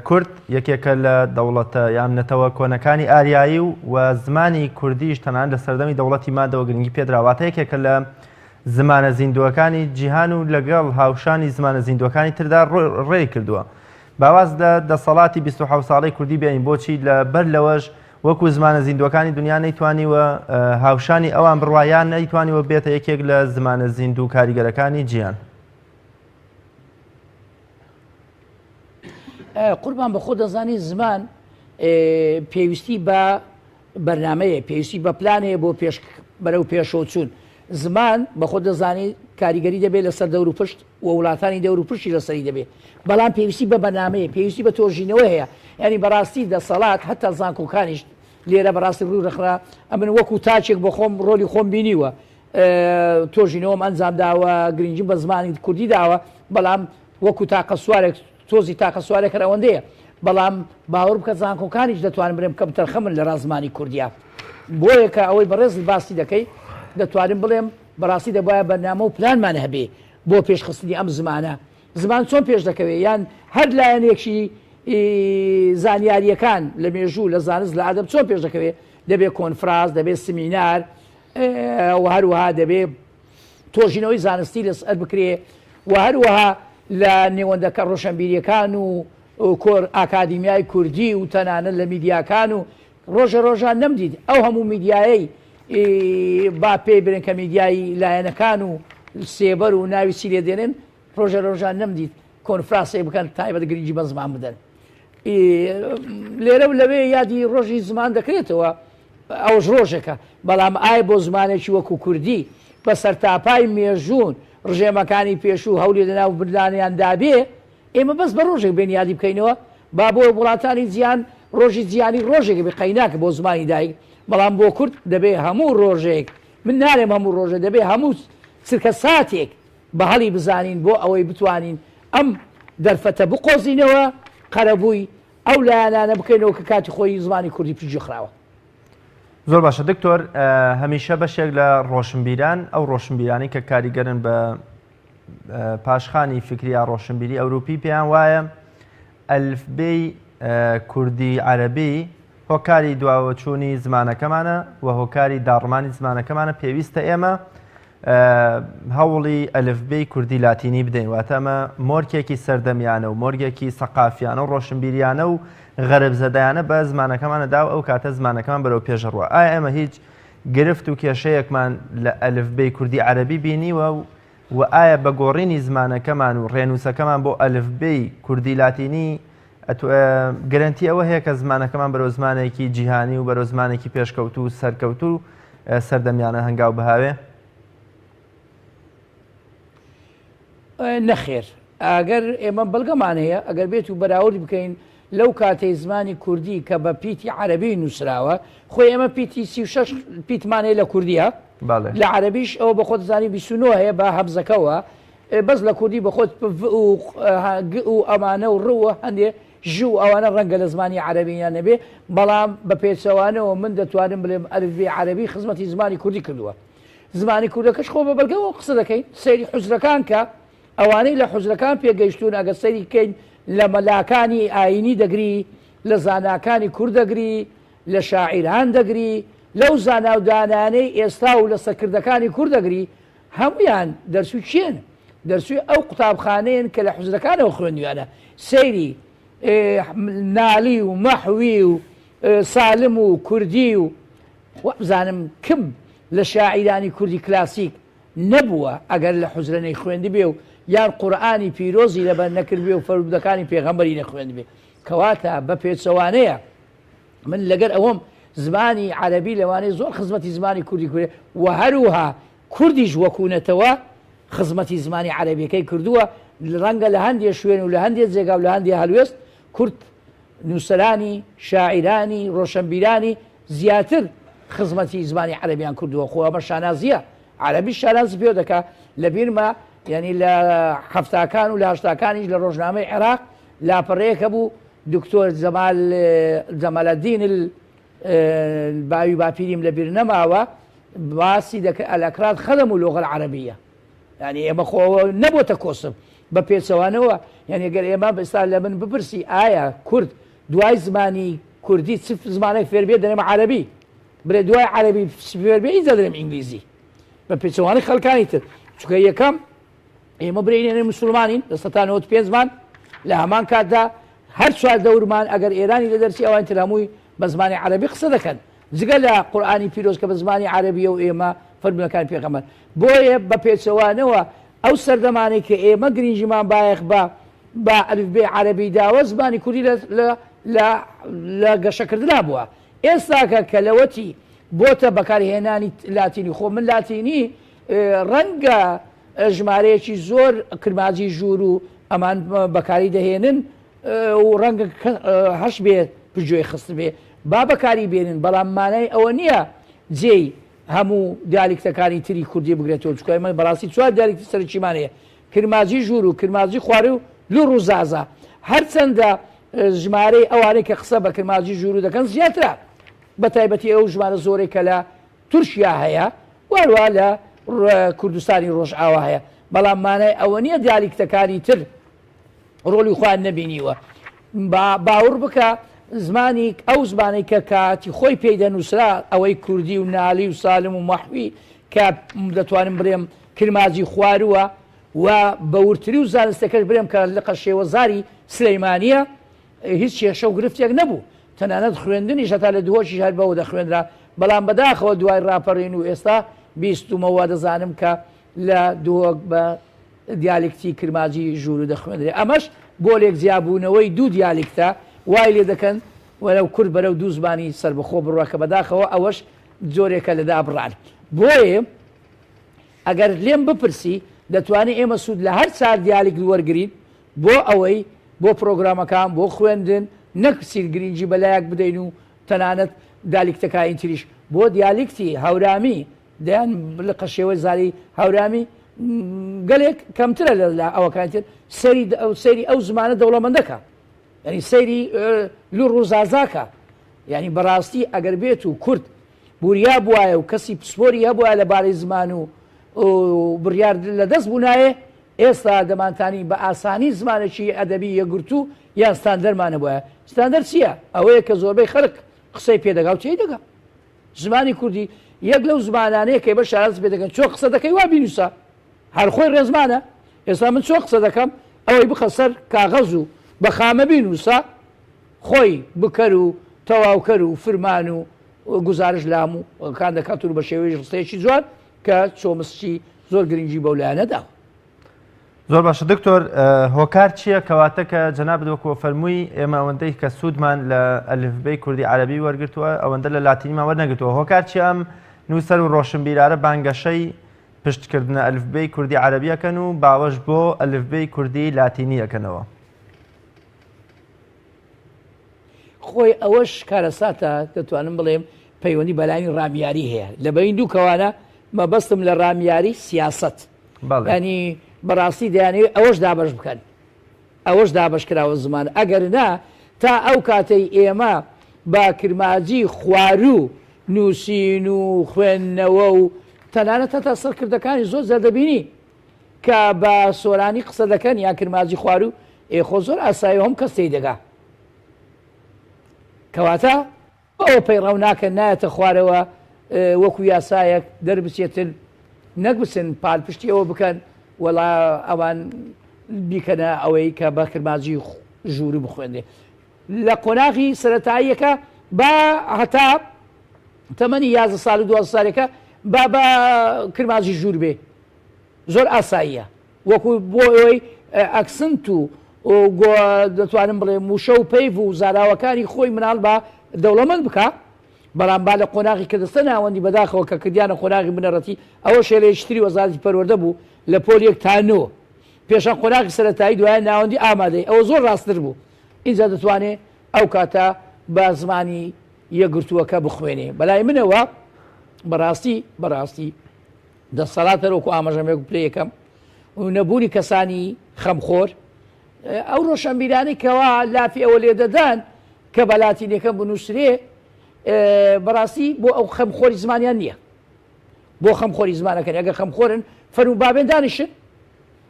کورد یەکێکە لە دەوڵەتە یان نەتەوە کۆنەکانی ئاریایی و و زمانی کوردیش تەنان لە سەردەمی دەوڵەتی مادەوە گرنگی پێدراواتە یەکێکە لە زمانە زیندووەکانی جیهان و لەگەڵ هاوشانی زمانە زیندووەکانی تردا ڕێی کردووە باواز لە دەسەڵاتی 26 ساڵەی کوردی بێنین بۆچی لە بەر لەوەش وەکو زمانە زیندووەکانی دنیا نەیتوانیوە هاوشانی ئەوان بڕوا یان نەیتوانیوە بێتە یەکێک لە زمانە زیندوو و کاریگەرەکانی جیهان. قوربان بە خۆ دەزانی زمان پێویستی بە بەرنامەیە پێویستی بە پلانەیە بۆ پێش بەرەو پێشەوە چوون زمان بە خۆ دەزانی کاریگەری دەبێت لەسەر دەور و پشت و وڵاتانی دەور و پشتی لەسەری دەبێت بەڵام پێویستی بە بەرنامەیە پێویستی بە تۆژینەوە هەیە یعنی بەڕاستی دەسەڵات هەتا زانکۆکانیش لێرە بەڕاستی ڕوو ڕخرا ئەمن وەکو تاچێک بە خۆم ڕۆلی خۆم بینیوە تۆژینەوەم ئەنجام داوە گرنگی بە زمانی کوردی داوە بەڵام وەکو تاقە سوارێک تۆزی تاقە سوارێک هەر ئەوەندەیە بەڵام باوەڕ بکە زانکۆکانیش دەتوانم بڵێم کەمتەرخەمن لە ڕاست زمانی کوردیا بۆیە کە ئەوەی بەڕێزت باسی دەکەی دەتوانم بڵێم بەڕاستی دەبایە بەرنامە و پلانمان هەبێ بۆ پێشخستنی ئەم زمانە زمان چۆن پێش دەکەوێ یان هەر لایەنێکی زانیاریەکان لە مێژوو لە زانست لە ئەدەب چۆن پێش دەکەوێ دەبێ کۆنفراس دەبێ سمینار و هەروەها دەبێ تۆژینەوەی زانستی لەسەر بکرێ و هەروەها لە نێوەندەکە ڕۆشنبیریەکان و کۆر ئاکادیمیای کوردی و تەنانەت لە میدیاکان و ڕۆژە ڕۆژان نەمدیت ئەو هەموو میدیایەی با پێی برێن کە میدیایی لایەنەکان و سێبەر و ناوی چی لێ دێنن ڕۆژە ڕۆژان نەمدیت کۆنفراسێک بکەن تایبەت گرنگی بە زمان بدەن لێرە و لەوێ یادی ڕۆژی زمان دەکرێتەوە ئەوش ڕۆژێکە بەڵام ئایا بۆ زمانێکی وەکو کوردی بە سەرتاپای مێژوون ڕژێمەکانی پێشوو هەولی لەناو بردانیان دابێ ئێمە بەس بە ڕۆژێک بێن یادی بکەینەوە با بۆ وڵاتانی جیهان ڕۆژی جیهانی ڕۆژێک بێ قەیناکە بۆ زمانی دایک بەڵام بۆ کورد دەبێ هەموو ڕۆژێک من نارێم هەموو ڕۆژێ دەبێ هەموو چرکە ساتێک بە هەڵی بزانین بۆ ئەوەی بتوانین ئەم دەرفەتە بقۆزینەوە قەرەبووی ئەو لایەنانە بکەینەوە کە کاتی خۆی زمانی کوردی پشتگوێ خراوە. زۆر باشە دکتۆر هەمیشە بەشێک لە ڕۆشنبیران ئەو ڕۆشنبیرانی کە کاریگەرن بە پاشخانی فکری یا ڕۆشنبیری ئەوروپی پێیان وایە ئەلفبێی کوردی عەرەبی. هۆکاری دواوەچوونی زمانەکەمانە و هۆکاری داڕمانی زمانەکەمانە، پێویستە ئێمە هەوڵی ئەلفبێی کوردی لاتینی بدەین، واتە ئەمە مۆرکێکی سەردەمیانە و مۆرگێکی سەقافیانە و ڕۆشنبیریانە و غەربزەدایانە بە زمانەکەمانە دا و ئەو کاتە زمانەکەمان بەرەو پێشەڕوە. ئایا ئێمە هیچ گرفت و کێشەیەکمان لە ئەلفبێی کوردی عەرەبی بینیوە و و ئایا بە گۆڕینی زمانەکەمان و ڕێنووسەکەمان بۆ ئەلفبێی کوردی لاتینی گرەنتی ئەوە هەیە کە زمانەکەمان بەرەو زمانێکی جیهانی و بەرەو زمانێکی پێشکەوتوو و سەرکەوتوو و سەردەمیانە هەنگاو بهاوێ؟ نەخێر ئەگەر ئێمە بەڵگەمان هەیە ئەگەر بێت و بەراورد بکەین لەو کاتەی زمانی کوردی کە بە پیتی عەرەبی نووسراوە خۆی ئێمە پیتی 36 پیتمان هەیە لە کوردیە لە عەرەبیش ئەوە بە خۆت زانی 29 هەیە بە هەمزەکەوە بەس لە کوردی بە خۆت ڤ و گ و ئەمانە و ڕ و هەندێ ژ و ئەوانە ڕەنگە لە زمانی عەرەبییا نەبێ، بەڵام بە پێچەوانەوە من دەتوانم بڵێم ئەلفبێی عەرەبی خزمەتی زمانی کوردی کردووە. زمانی کوردەکەش خۆ بە بەڵگەوە قسە دەکەین، سەیری حوجرەکان کە، ئەوانەی لە حوجرەکان پێگەیشتوون ئەگەر سەیری کەین لە مەلاکانی ئایینی دەگری، لە زاناکانی کورد دەگری، لە شاعیران دەگری، لەو زانا و دانایانەی ئێستا و لە سەرکردەکانی کورد دەگری، هەموویان دەرچووی کێن؟ دەرچووی ئەو قوتابخانەیەن کە لە حوجرەکانەوە خوێندویانە. سەیری نالی و مەحوی و سالم و کوردی و وابزانم کم لە شاعیرانی کوردی کلاسیک نەبووە ئەگەر لە حوجرە نەیخوێندبێ و یان قورئانی پیرۆزی لەبەر نەکردبێ و فەرموودەکانی پێغەمبەری نەخوێندبێ. کەواتە بە پێچەوانەیە. من لەگەر ئەوەم زمانی عەرەبی لەوانەیە زۆر خزمەتی زمانی کوردی کرێ و هەروها کوردیش وەکو نەتەوە خزمەتی زمانی عەرەبیەکەی کردووە ڕەنگە لە هەندێ شوێن و لە هەندێ جێگا و لە هەندێ هەلوێست کورد نووسەرانی شاعیرانی ڕۆشنبیرانی زیاتر خزمەتی زمانی عەرەبیان کردووە خۆ ئەمە شانازیە عەرەبی شانازی پێ دەکا لە بیرمە یعنی لە حەفتاکان و لە هەشتاکانیش لە ڕۆژنامەی عێراق لاپەڕەیەک هەبوو دکتۆر جەمال جەمالەدین باوی باپیریم لە بیر نەماوە باسی دەکرد الاکراد خدموا اللغە العربیە یعنی ئێمە خۆ نەبۆتە کۆسپ بە پێچەوانەوە یعنی گەر ئێمە ئێستا لە من بپرسی ئایا کورد دوای زمانی کوردی چ زمانێک فێر بێ دەرێم عەرەبی برێ دوای عەرەبی فێر بێ ئینجا دەرێم ئینگلیزی بە پێچەوانەی خەڵکانی تر چونکە یەکەم ئێمە برێنێنە مسلمانین 95% مان لە هەمان کاتدا هەر چوار دەورمان ئەگەر ئێرانی لە دەرچی ئەوان تر هەمووی بە زمانی عەرەبی قسە دەکەن جگە لە قورئانی پیرۆز کە بە زمانی عەرەبیە و ئێمە فەرموودەکانی پێغەمبەر بۆیە بە پێچەوانەوە ئەو سەردەمانەی کە ئێمە گرنگیمان بایەخ بە بە ئەلفبێ عەرەبی داوە زمانی کوردی لە لە لە لە گەشەکردنا بووە ئێستاکە کە لەوەتی بۆتە بەکارهێنانی لاتینی خۆ من لاتینی ڕەنگە ژمارەیەکی زۆر کرمانجی ژوور و ئەمان بەکاری دەهێنن و ڕەنگە هەش بێ پشتگوێی خستبێ با بەکاری بێنن بەڵام مانای ئەوە نییە جێی هەموو دیالیکتەکانی تری کوردی بگرێتەوە چونکە ئێمە بەڕاستی چوار دیالیکتی سەرەکیمان هەیە کرمانجی ژوور و کرمانجی خوارێ و لوڕ و زازا هەرچەندە ژمارەی ئەوانەی کە قسە بە کرمانجی ژوور دەکەن زیاترە بە تایبەتی ئەو ژمارە زۆرەی کە لە تورکیا هەیە و هەروەها لە کوردستانی ڕۆژئاوا هەیە، بەڵام مانای ئەوە نییە دیالیکتەکانی تر ڕۆڵی خۆیان نەبینیوە. با باوڕ بکە زمانی ئەو زمانەی کە کاتی خۆی پێی دەنووسرا ئەوەی کوردی و نالی و سالم و مەحوی کە دەتوانم بڵێم کرماجی خوارووە و بە وردتری و زانستەکەش بڵێم کە لقە شێوەزاری سلەیمانییە هیچ کێشە و گرفتێک نەبوو، تەنانەت خوێندنیش هەتا لە دهۆکیش هەر بەوە دەخوێنرا، بەڵام بەداخەوە دوای ڕاپەڕین و ئێستا بیستومە وا دەزانم کە لە دهۆک بە دیالیکتی کرمانجی ژوورو دەخوێنرێ، ئەمەش بۆ لێک جیابوونەوەی دوو دیالیکتە وای لێ دەکەن وەرەو کورد بەرەو دوو زمانی سەربەخۆ بڕوا کە بەداخەوە ئەوەش جۆرێکە لە دابڕان. بۆیە ئەگەر لێم بپرسی دەتوانین ئێمە سوود لە هەر چار دیالیکت وەرگرین بۆ ئەوەی بۆ پرۆگرامەکان، بۆ خوێندن، نەک سیر گرینگی بە لایەک بدەین و تەنانەت دالیکتەکانی تریش، بۆ دیالیکتی هەورامی، دەیان لقە شێوەی زاری هەورامی گەلێک کەمترە لە ئەوەکانی تر، سەیری سەیری ئەو زمانە دەوڵەمەندەکە، یانی سەیری لوڕ و زازاکە، یانی بەڕاستی ئەگەر بێت و کورد بوریا بوایە و کەسی پسپۆری هەبوایە لە بارەی زمان و بڕیار لە دەست بوونایە، ئێستا دەمانتانی بە ئاسانی زمانێکی ئەدەبی یەکگرتوو یان ستاندەرمان هەبوایە. ستاندەر چییە؟ ئەوەیە کە زۆربەی خەڵک قسەی پێ دەگا و تێی دەگا. زمانی کوردی یەک لەو زمانانەیە کە بە شارەزا پێ دەگەن. چۆن قسە دەکەی وا بینووسە. هەر خۆی ڕێزمانە. ئێستا من چۆن قسە دەکەم ئەوەی بخە سەر کاغەز و بە خامە بینووسە، خۆی بکەر و تەواوکەر و فرمان و گوزارش لە هەموو کان دەکات و بە شێوەی ڕستەیەکی جوان کە چۆمسکی زۆر گرنگی بەو لایەنە داوە. زۆر باشە دکتۆر هۆکار چییە کەواتە کە جەنابت وەکو فەرمووی ئێمە ئەوەندەی کە سوودمان لە ئەلفبێی کوردی عەرەبی وەرگرتووە ئەوەندە لە لاتینیمان وەرنەگرتووە هۆکار چییە ئەم نووسەر و ڕۆشنبیرارە بانگەشەی پشتکردنە ئەلفبێی کوردی عەرەبی ئەکەن و باوەش بۆ ئەلفبێی کوردی لاتینی ئەکەنەوە؟ خۆی ئەوەش کارەساتە دەتوانم بڵێم پەیوەندی بەلایەنی ڕامیاری هەیە لە بەین دوو کەوانە مەبەستم لە ڕامیاری سیاسەت ینی بەڕاستی دەیانەوێت ئەوەش دابش بکەن ئەوەش دابش کراوە زمان ئەگەر نا تا ئەو کاتەی ئێمە بە کرماجی خواروو نووسین و خوێندنەوە و تەنانەت هەتا سەرکردەکانی زۆر جار دەبینی کە بە سۆرانی قسە دەکەن یان کرماجی خواروو ئێ خۆ زۆر ئاسایە هەم کەس تێی دەگا کەواتە ئەوە پەیڕەو ناکەن نایەتە خوارەوە وەکو یاسایەک دەربچێتن نەک بچن پالپشتی ئەوە بکەن وەڵا ئەوان بیکەنە ئەوەی کە بە کرماجی ژووری بخوێندێ لە قۆناغی سەتاییەکە با هەتا تەمەنی 11 سال و 12 سالێکە با بە کرماجی ژوور بێ زۆر ئاساییە وەکو بۆ ئەوەی accent و دەتوانم بڵێم وشە و پەیڤ و زاراوەکانی خۆی مناڵ بە دەوڵەمەند بکا بەڵام با لە قۆناغی کە دەستە ناوەندی بەداخەوە کە کردیانە قۆناغی بنەڕەتی ئەوە شێلەیەکی تری وەزارەتی پەروەردە بوو لە پۆل یەک تا نۆ پێشان قۆناغی سەرەتایی دوایە ناوەندی ئامادەی ئەوە زۆر ڕاستتر بوو ئینجا دەتوانێ ئەو کاتە بە زمانی یەکگرتووەکە بخوێنێ بەلای منەوە بەڕاستی بەڕاستی دەسەڵات هەر وەکو ئاماژەم پێ پلەی یەکەم و نەبوونی کەسانی خەمخۆر ئەو ڕۆشنبیرانەی کەوا لافی ئەوە لێ دەدەن کە بە لاتینەکە بنووسرێ بەڕاستی بۆ ئەو خەمخۆری زمانیان نییە بۆ خەمخۆری زمانەکەن ئەگەر خەمخۆرن فەرموو بابێن دانیشن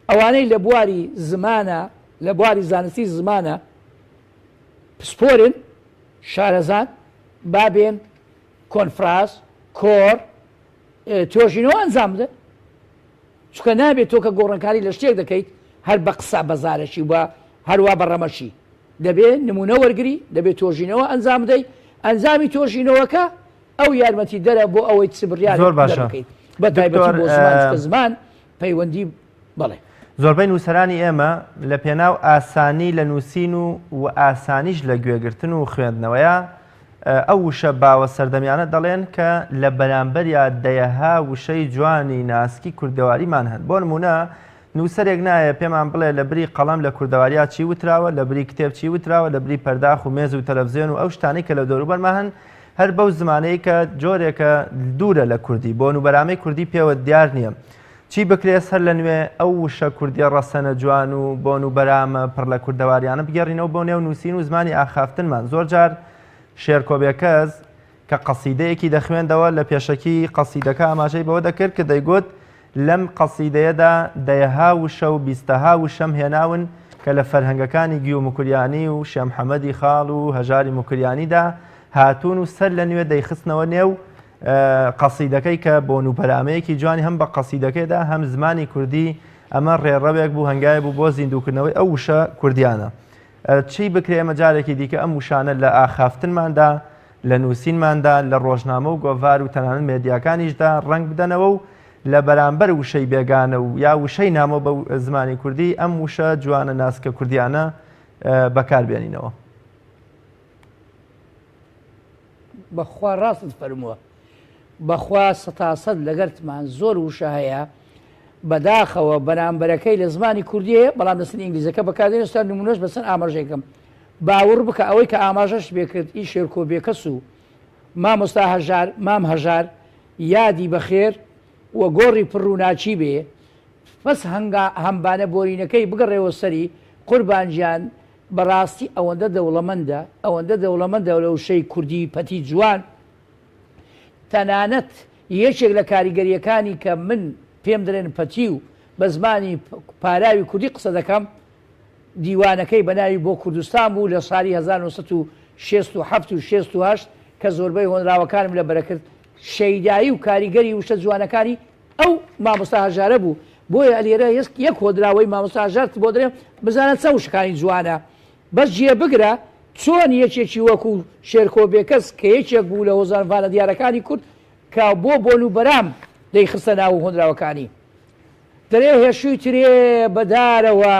ئەوانەی لە بواری زمانە لە بواری زانستی زمانە پسپۆرن شارەزان بابێن کۆنفراس کۆر توێژینەوە ئەنجام بدەن چونکە نابێت تۆ کە گۆڕانکاری لە شتێک دەکەیت هەر بە قسە بە زارەکی و بە هەروا بە ڕەمەشی دەبێ نمونە وەرگری دەبێت تۆژینەوە ئەنجام بدەیت ئەنجامی تۆژینەوەکە ئەو یارمەتی دەرە بۆ ئەوەی چ بڕیار زۆر باشە بکەیت بە تایبەتی بۆ زمان چونکە زمان پەیوەندی بەڵێ. زۆربەی نووسەرانی ئێمە لە پێناو ئاسانی لە نووسین و و ئاسانیش لە گوێگرتن و خوێندنەوەیا ئەو وشە باوە سەردەمیانە دەڵێن کە لە بەرامبەریا دەیەها وشەی جوانی ناسکی کوردەواریمان هەن. بۆ نموونە نووسەرێک نایە پێمان بڵێ لە بری قەڵەم لە کوردەواریا چی وتراوە، لە بری کتێب چی وتراوە، لە بری پەرداخ و مێز و تەلەفزیۆن و ئەو شتانەی کە لە دەوروبەرما هەن هەر بەو زمانەی کە جۆرێکە دوورە لە کوردی، بۆن و بەرامەی کوردی پێوە دیار نییە. چی بکرێ سەر لە نوێ ئەو وشە کوردیە ڕەسەنە جوان و بۆن و بەرامە پڕ لە کوردەواریانە بگێڕینەوە بۆ نێو نووسین و زمانی ئاخافتنمان. زۆر جار شێرکۆ بێکەس کە قەسیدەیەکی دەخوێندەوە لە پێشەکی قەسیدەکە ئاماژەی بەوە دەکرد کە دەیگوت لەم قەسیدەیەدا دەیەها وشە و بیستەها وشەم هێناون کە لە فەرهەنگەکانی گیو موکریانی و شێمحەمەدی خاڵ و هەژاری موکریانیدا هاتوون و سەر لە نوێ دەیخستنەوە نێو قەسیدەکەی کە بۆن و بەرامەیەکی جوانی هەم بە قەسیدەکەیدا هەم زمانی کوردی ئەمە ڕێڕەوێک بوو هەنگاوێک بوو بۆ زیندووکردنەوەی ئەو وشە کوردیانە چی بکرێ ئێمە جارێکی دیکە ئەم وشانە لە ئاخافتنماندا لە نووسینماندا لە ڕۆژنامە و گۆڤار و تەنانەت مێدیاکانیشدا ڕەنگ بدەنەوە و لە بەرامبەر وشەی بێگانە و یا وشەی نامۆ بە زمانی کوردی ئەم وشە جوانە ناسکە کوردیانە بەکار بێنینەوە. بەخوا ڕاستت فەرمووە بەخوا سەتاسەد لەگەرتمان زۆر وشە هەیە بەداخەوە بەرامبەرەکەی لە زمانی کوردی هەیە بەڵام لەسەر ئینگلیزەکە بەکاردێنێ ئێستا نمونەش بەسەر ئاماژەیەکەم باوڕ بکە ئەوەی کە ئاماژەشت پێ کرد ئی شێرکۆ بێکەس و مامۆستا هەژار مام هەژار یادی بەخێر و گۆڕی پڕ ڕووناکی بێ بەس هەنگا هەمبانە بۆرینەکەی بگەڕێوە سەری قوربان گیان بەڕاستی ئەوەندە دەوڵەمەندە ئەوەندە دەوڵەمەندە لە وشەی کوردی پەتی جوان تەنانەت یەکێک لە کاریگەرییەکانی کە من پێم دەرێن پەتی و بە زمانی پاراوی کوردی قسە دەکەم دیوانەکەی بە ناوی بۆ کوردستان بوو لە سالی 1967 و 68. کە زۆربەی هۆنراوەکانم لە بەرە کرد شەیدایی و کاریگەری وشە جوانەکانی ئەو مامۆستا هەژارە بوو بۆیە ئەلێرە یەک هۆنراوەی مامۆستا هەژارت بۆ دەرێم بزانە چەند وشەکانی جوانە بەس جێ بگرە چۆن یەکێکی وەکو شێرکۆ بێکەس کە یەکێک بوو لە هۆزانڤانە دیارەکانی کورد کە بۆ بۆن و بەرام دەیخستە ناو هۆنراوەکانی دەرێ هێشووی ترێ بە دارەوە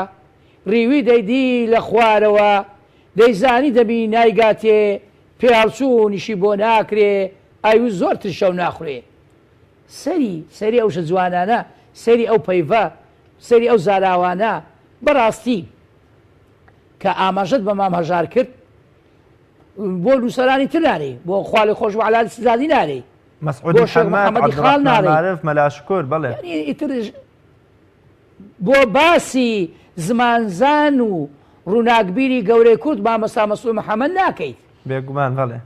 ڕیوی دەیدی لە خوارەوە دەیزانی دەمی نایگاتێ پێهەڵچوونیشی بۆ ناکرێ ئایو زۆر ترشە و ناخورێ. سەیری سەیری ئەو وشە جوانانە، سەیری ئەو پەیڤە، سەیری ئەو زاراوانە، بەڕاستی کە ئاماژەت بە مام هەژار کرد بۆ نووسەرانی تر نارێی، بۆ خوالێخۆشبوو عەلا سزادی نارێی، مەسعود بۆ شێخ محەممەد، محەممەدی خاڵ عەبدوڕەحمان نارێی. مارف، مەلا شکور، بەڵێ. یانی ئیتر بۆ باسی زمانزان و ڕووناکبیری گەورەی کورد مامۆستا مەسعود محەممەد ناکەیت. بێگومان بەڵێ.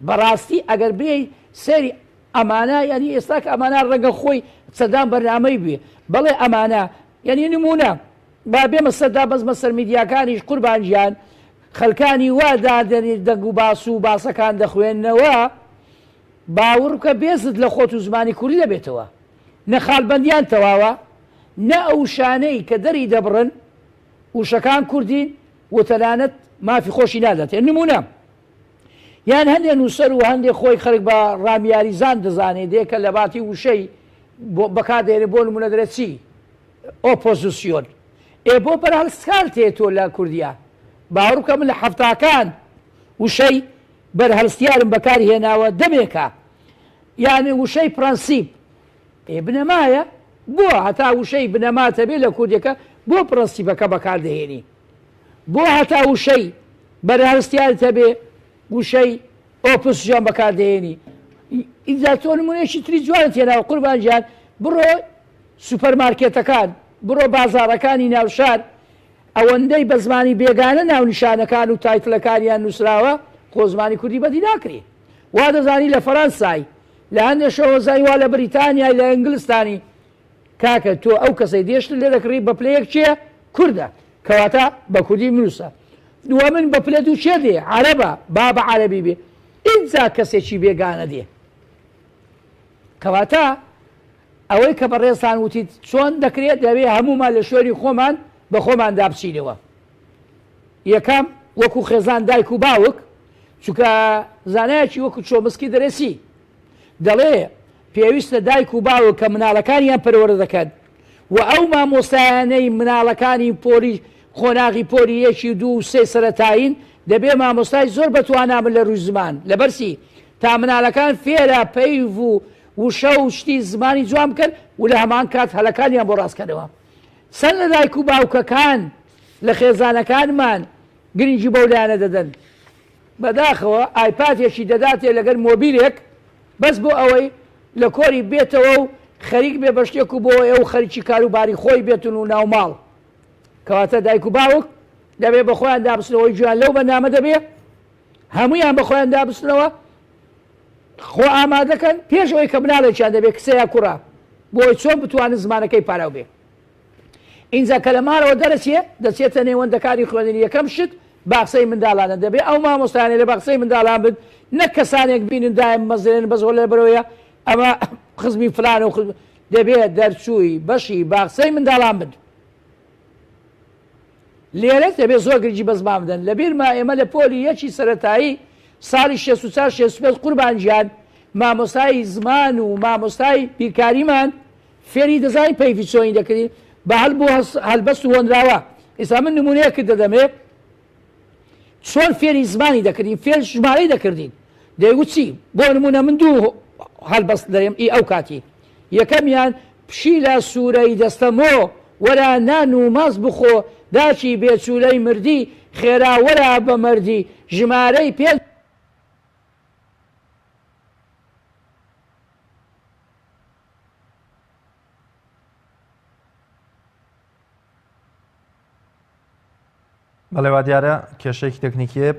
بەڕاستی ئەگەر بێی سەیری ئەمانە یانی ئێستا کە ئەمانە ڕەنگە خۆی چەندان بەرنامەی بوێ بەڵێ ئەمانە یانی نمونە با بێمە سەر دابەزمە سەر میدیاکانیش قوربان گیان خەلکانی وا دادەنێ دەنگ و باس و باسەکان دەخوێننەوە باوڕ بکە بێزت لە خۆت و زمانی کوردی دەبێتەوە نە خاڵبەندیان تەواوە نە ئەو وشانەی کە دەری دەبڕن وشەکان کوردین و تەنانەت مافی خۆشی ناداتێ نمونە یان هەندێ نووسەر و هەندێ خۆی خەرک بە ڕامیاریزان دەزانێ دێ کە لەباتی وشەی بەکار دێنێ بۆ نمونە دەرێ چی ئۆپۆزیسیۆن ئێ بۆ بەرهەڵستکار تێ تۆ لە کوردیا باوەڕ بکە من لە حەفتاکان وشەی بەرهەڵستیارم بەکار هێناوە دەمێکە یعنی وشەی پرەنسیپ ئێ بنەمایە بۆ هەتا وشەی بنەما تەبێ لە کوردەکە بۆ پرەنسیپەکە بەکار دەهێنی بۆ هەتا وشەی بەرهەڵستیارت هەبێ وشەی ئۆپۆزسیۆن بەکار دەهێنی ئینجا تۆ نمونەیەکی تری جوانت هێناوە قوربان گیان بڕۆ سوپەرمارکێتەکان بڕۆ بازاڕەکانی ناوشار ئەوەندەی بە زمانی بێگانە ناونیشانەکان و title ەکانیان نووسراوە خۆ زمانی کوردی بەدی ناکرێ وا دەزانی لە فەرەنسای لە هەندێ شەوەزای وا لە بریتانیای لە ئینگلستانی کاکە تۆ ئەو کەسەی دێ شتت لێ دەکڕی بە پلە یەک کێیە؟ کوردە کەواتە بە کوردی بنووسە. دووەمن بە پلە دوو کێ دێ؟ عەرەبە با بە عەرەبی بێ. ئینجا کەسێکی بێگانە دێ. کەواتە ئەوەی کە بەڕێزتان وتیت چۆن دەکرێت دەبێ هەموومان لە شوێنی خۆمان بە خۆماندا بچینەوە. یەکەم وەکو خێزان دایک و باوک چونکە زانایەکی وەکو چۆمسکی دەرێ چی؟ دەڵێ، پێویستە دایک و باوک کە مناڵەکانیان پەروەردە دەکەن و ئەو مامۆستایانەی مناڵەکانی پۆلی قۆناغی پۆلی یەکی و دوو و سێ سەرەتایین دەبێ مامۆستای زۆر بەتوانا بن لە رووی زمان لەبەر چی تا مناڵەکان فێرە پەیڤ و وشە و شتی زمانی جوان بکەن و لە هەمان کات هەلەکانیان بۆ ڕاست کەنەوە چەند لە دایک و باوکەکان لە خێزانەکانمان گرنگی بەو لایەنە دەدەن بەداخەوە ئایپادێکی دەداتێ لەگەر مۆبیلێک بەس بۆ ئەوەی لە کۆری بێتەوە و خەریک بێ بە شتێک و بۆ ئەو خەریکی کاروباری خۆی بێتن و ناوماڵ کەواتە دایک و باوک دەبێ بە خۆیان دابچنەوەی گوێیان لەو بەرنامە دەبێ هەمویان بە خۆیان دابچنەوە خۆ ئامادەکەن پێش ئەوەی کە مناڵێکیان دەبێ کچە یا کوڕە بۆی چۆن بتوانن زمانەکەی پاراو بێ ئینجا کە لە ماڵەوە دەرەچێ دەچێتە نێوەندەکانی خوێندنی یەکەم شت باخچەی منداڵانە دەبێ ئەو مامۆستایانەی لە باخچەی منداڵان بن نەک کەسانێک بینن دایم مەزرێن بەس وەلێ بەرەوەیە ئەمە خزمی فلانە و خزم دەبێ دەرچووی بەشی باخچەی منداڵان بن لێرە دەبێ زۆر گرنگی بە زمان بدەن لەبیرمە ئێمە لە پۆلی یەکی سەرەتایی ساڵی 64 65 قوربان گیان مامۆستای زمان و مامۆستای بیرکاریمان فێری دەزانی پەیڤی چۆنی دەکردین بە هەل بۆ هەلبەست و هۆنراوە ئیستا من نمونەیەکت دەدەمێ چۆن فێری زمانی دەکردین فێر ژمارەی دەکردین دەیگوت چی بۆ نمونە من دوو هەلبەست دەرێم ئی ئەو کاتی یەکەمیان پشیلە سوورەی دەستەمۆ وەرە نان و ماست بخۆ داکی بێچوولەی مردی خێرا وەرە بە مەردی ژمارەی پێ بەڵێ وا دیارە کێشەیەکی تەکنیکیە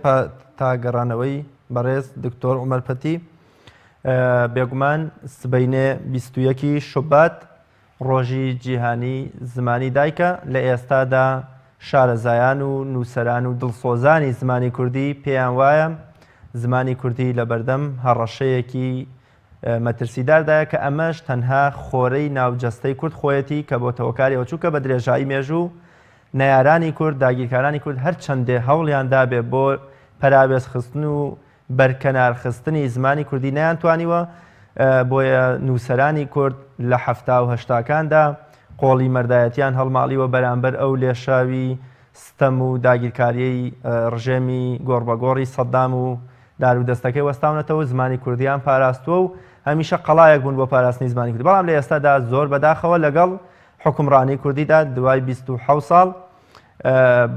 تا گەڕانەوەی بەڕێز دکتۆر عمر پەتی بێگومان سبینێ 21 شوبات ڕۆژی جیهانی زمانی دایکە لە ئێستادا شارەزایان و نووسەران و دڵسۆزانی زمانی کوردی پێیان وایە. زمانی کوردی لەبەردەم هەڕەشەیەکی مەترسیداردایە کە ئەمەش تەنها خۆرەی ناو جەستەی کورد خۆیەتی کە بۆتە هۆکاری ئەوە چونکە بە درێژایی مێژوو نەیارانی کورد داگیرکارانی کورد هەر چەندێ هەوڵیان دابێ بۆ پەراوێز خستن و بەرکەنار خستنی زمانی کوردی نەیانتوانیوە بۆیە نووسەرانی کورد لە حەفتا و هەشتاکاندا قۆڵی مەردایەتیان هەڵماڵیوە بەرامبەر ئەو لێشاوی ستەم و داگیرکاریەی ڕژێمی گۆڕبەگۆڕی سەدام و دارودەستەکەی وەستاونەتەوە و زمانی کوردیان پاراستووە و هەمیشە قەڵایەک بوون بۆ پاراستنی زمانی کوردی بەڵام لە ئێستادا زۆر بەداخەوە لەگەڵ حوکمڕانی کوردیدا دوای 27 ساڵ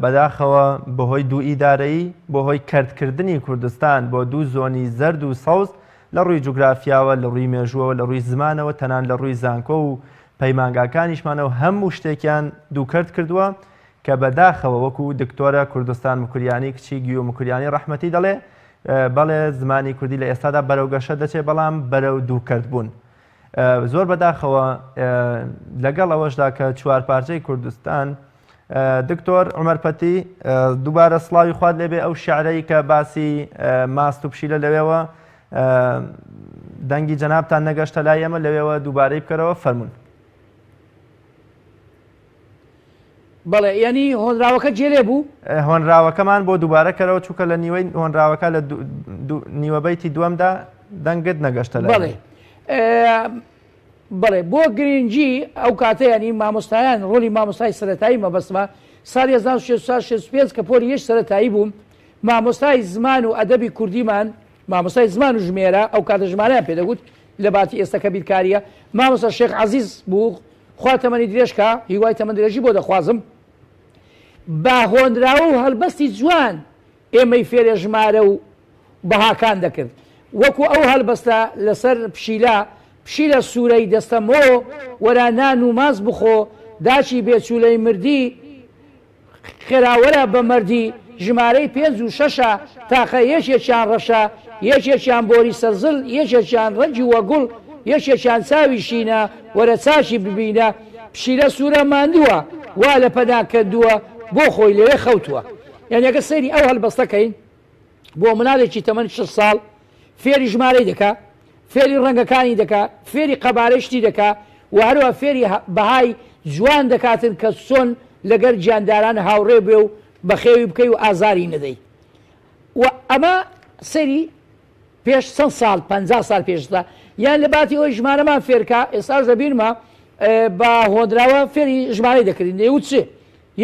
بەداخەوە بەهۆی دوو ئیدارەیی بەهۆی کەرتکردنی کوردستان بۆ دوو زۆنی زەرد و سەوز لە ڕووی جوگرافیاوە لە ڕووی مێژووەوە لە ڕووی زمانەوە تەنان لە ڕووی زانکۆ و پەیمانگاکانیشمانەوە هەموو شتێکیان دووکەرت کردووە کە بە داخەوە وەکو دکتۆرە کوردستان موکریانی کچی گیو موکریانی ڕەحمەتی دەڵێ بەڵێ زمانی کوردی لە ئێستادا بەرەو گەشە دەچێ بەڵام بەرەو دووکەرت بوون زۆر بەداخەوە لەگەڵ ئەوەشدا کە چوارپارچەی کوردستان دکتۆر عمر پەتی دووبارە سڵاوی خوات لێبێ ئەو شعرەی کە باسی ماست و پشیلە لەوێوە دەنگی جەنابتان نەگەشتە لای ئێمە لەوێوە دووبارەی بکەرەوە فەرمونون. بەڵێ یانی هۆنراوەکە جێ لێ بوو؟ هۆنراوەکەمان بۆ دووبارە کەرەوە چونکە لە نیوەی هۆنراوەکە لە نیوە بەیتی دووەمدا دەنگت نەگەشتە لای بەڵێ بەڵێ بۆ گرنگی ئەو کاتە ینی مامۆستایان ڕۆلی مامۆستای سەتایی مەبەستمە ساڵی 1965 کە پۆلی یەک سەتایی بووم مامۆستای زمان و ئەدەبی کوردیمان مامۆستای زمان و ژمێرە ئەو کاتە ژمارەیان پێدەگوت لە باتی ئێستا کە بیرکاریە مامۆستا شێخ عەزیز بوو خوا تەمەنی درێژ کا هیوای تەمەن درێژی بۆ دەخوازم بە هۆنراوە و هەلبەستی جوان ئێمەی فێرێ ژمارە و بەهاکان دەکرد وەکو ئەو هەلبەستە لەسەر پشیلە پشیلە سوورەی دەستەمۆ وەرە نان و ماست بخۆ داچی بێچوولەی مردی خێرا وەرە بە مەردی ژمارەی پێنج و شەشە تاقە یەکێکیان ڕەشە یەکێکیان بۆری سەرزل یەکێکیان ڕەنگی وە گوڵ یەکێکیان چاوی شینە وەرە چاکی ببینە پشیلە سوورە ماندووە وا لە پەنا کەندووە بۆ خۆی لەوێ خەوتووە یانی ئەگەر سەیری ئەو هەلبەستە کەین بۆ مناڵێکی تەمەن شەش ساڵ فێری ژمارەی دەکا فێری ڕەنگەکانی دەکا فێری قەبارەی شتی دەکا و هەروە فێری بەهای جوان دەکاتن کە چۆن لەگەر گیانداران هاوڕێ بێ و بەخێوی بکەی و ئازاری نەدەی و ئەمە سەری پێش چەند ساڵ پ ساڵ پێشتا یان لە باتی ئەوی ژمارەمان فێرکە ئێستاش دەبینمە بە هۆنراوە فێری ژمارەی دەکردین دەیوت چ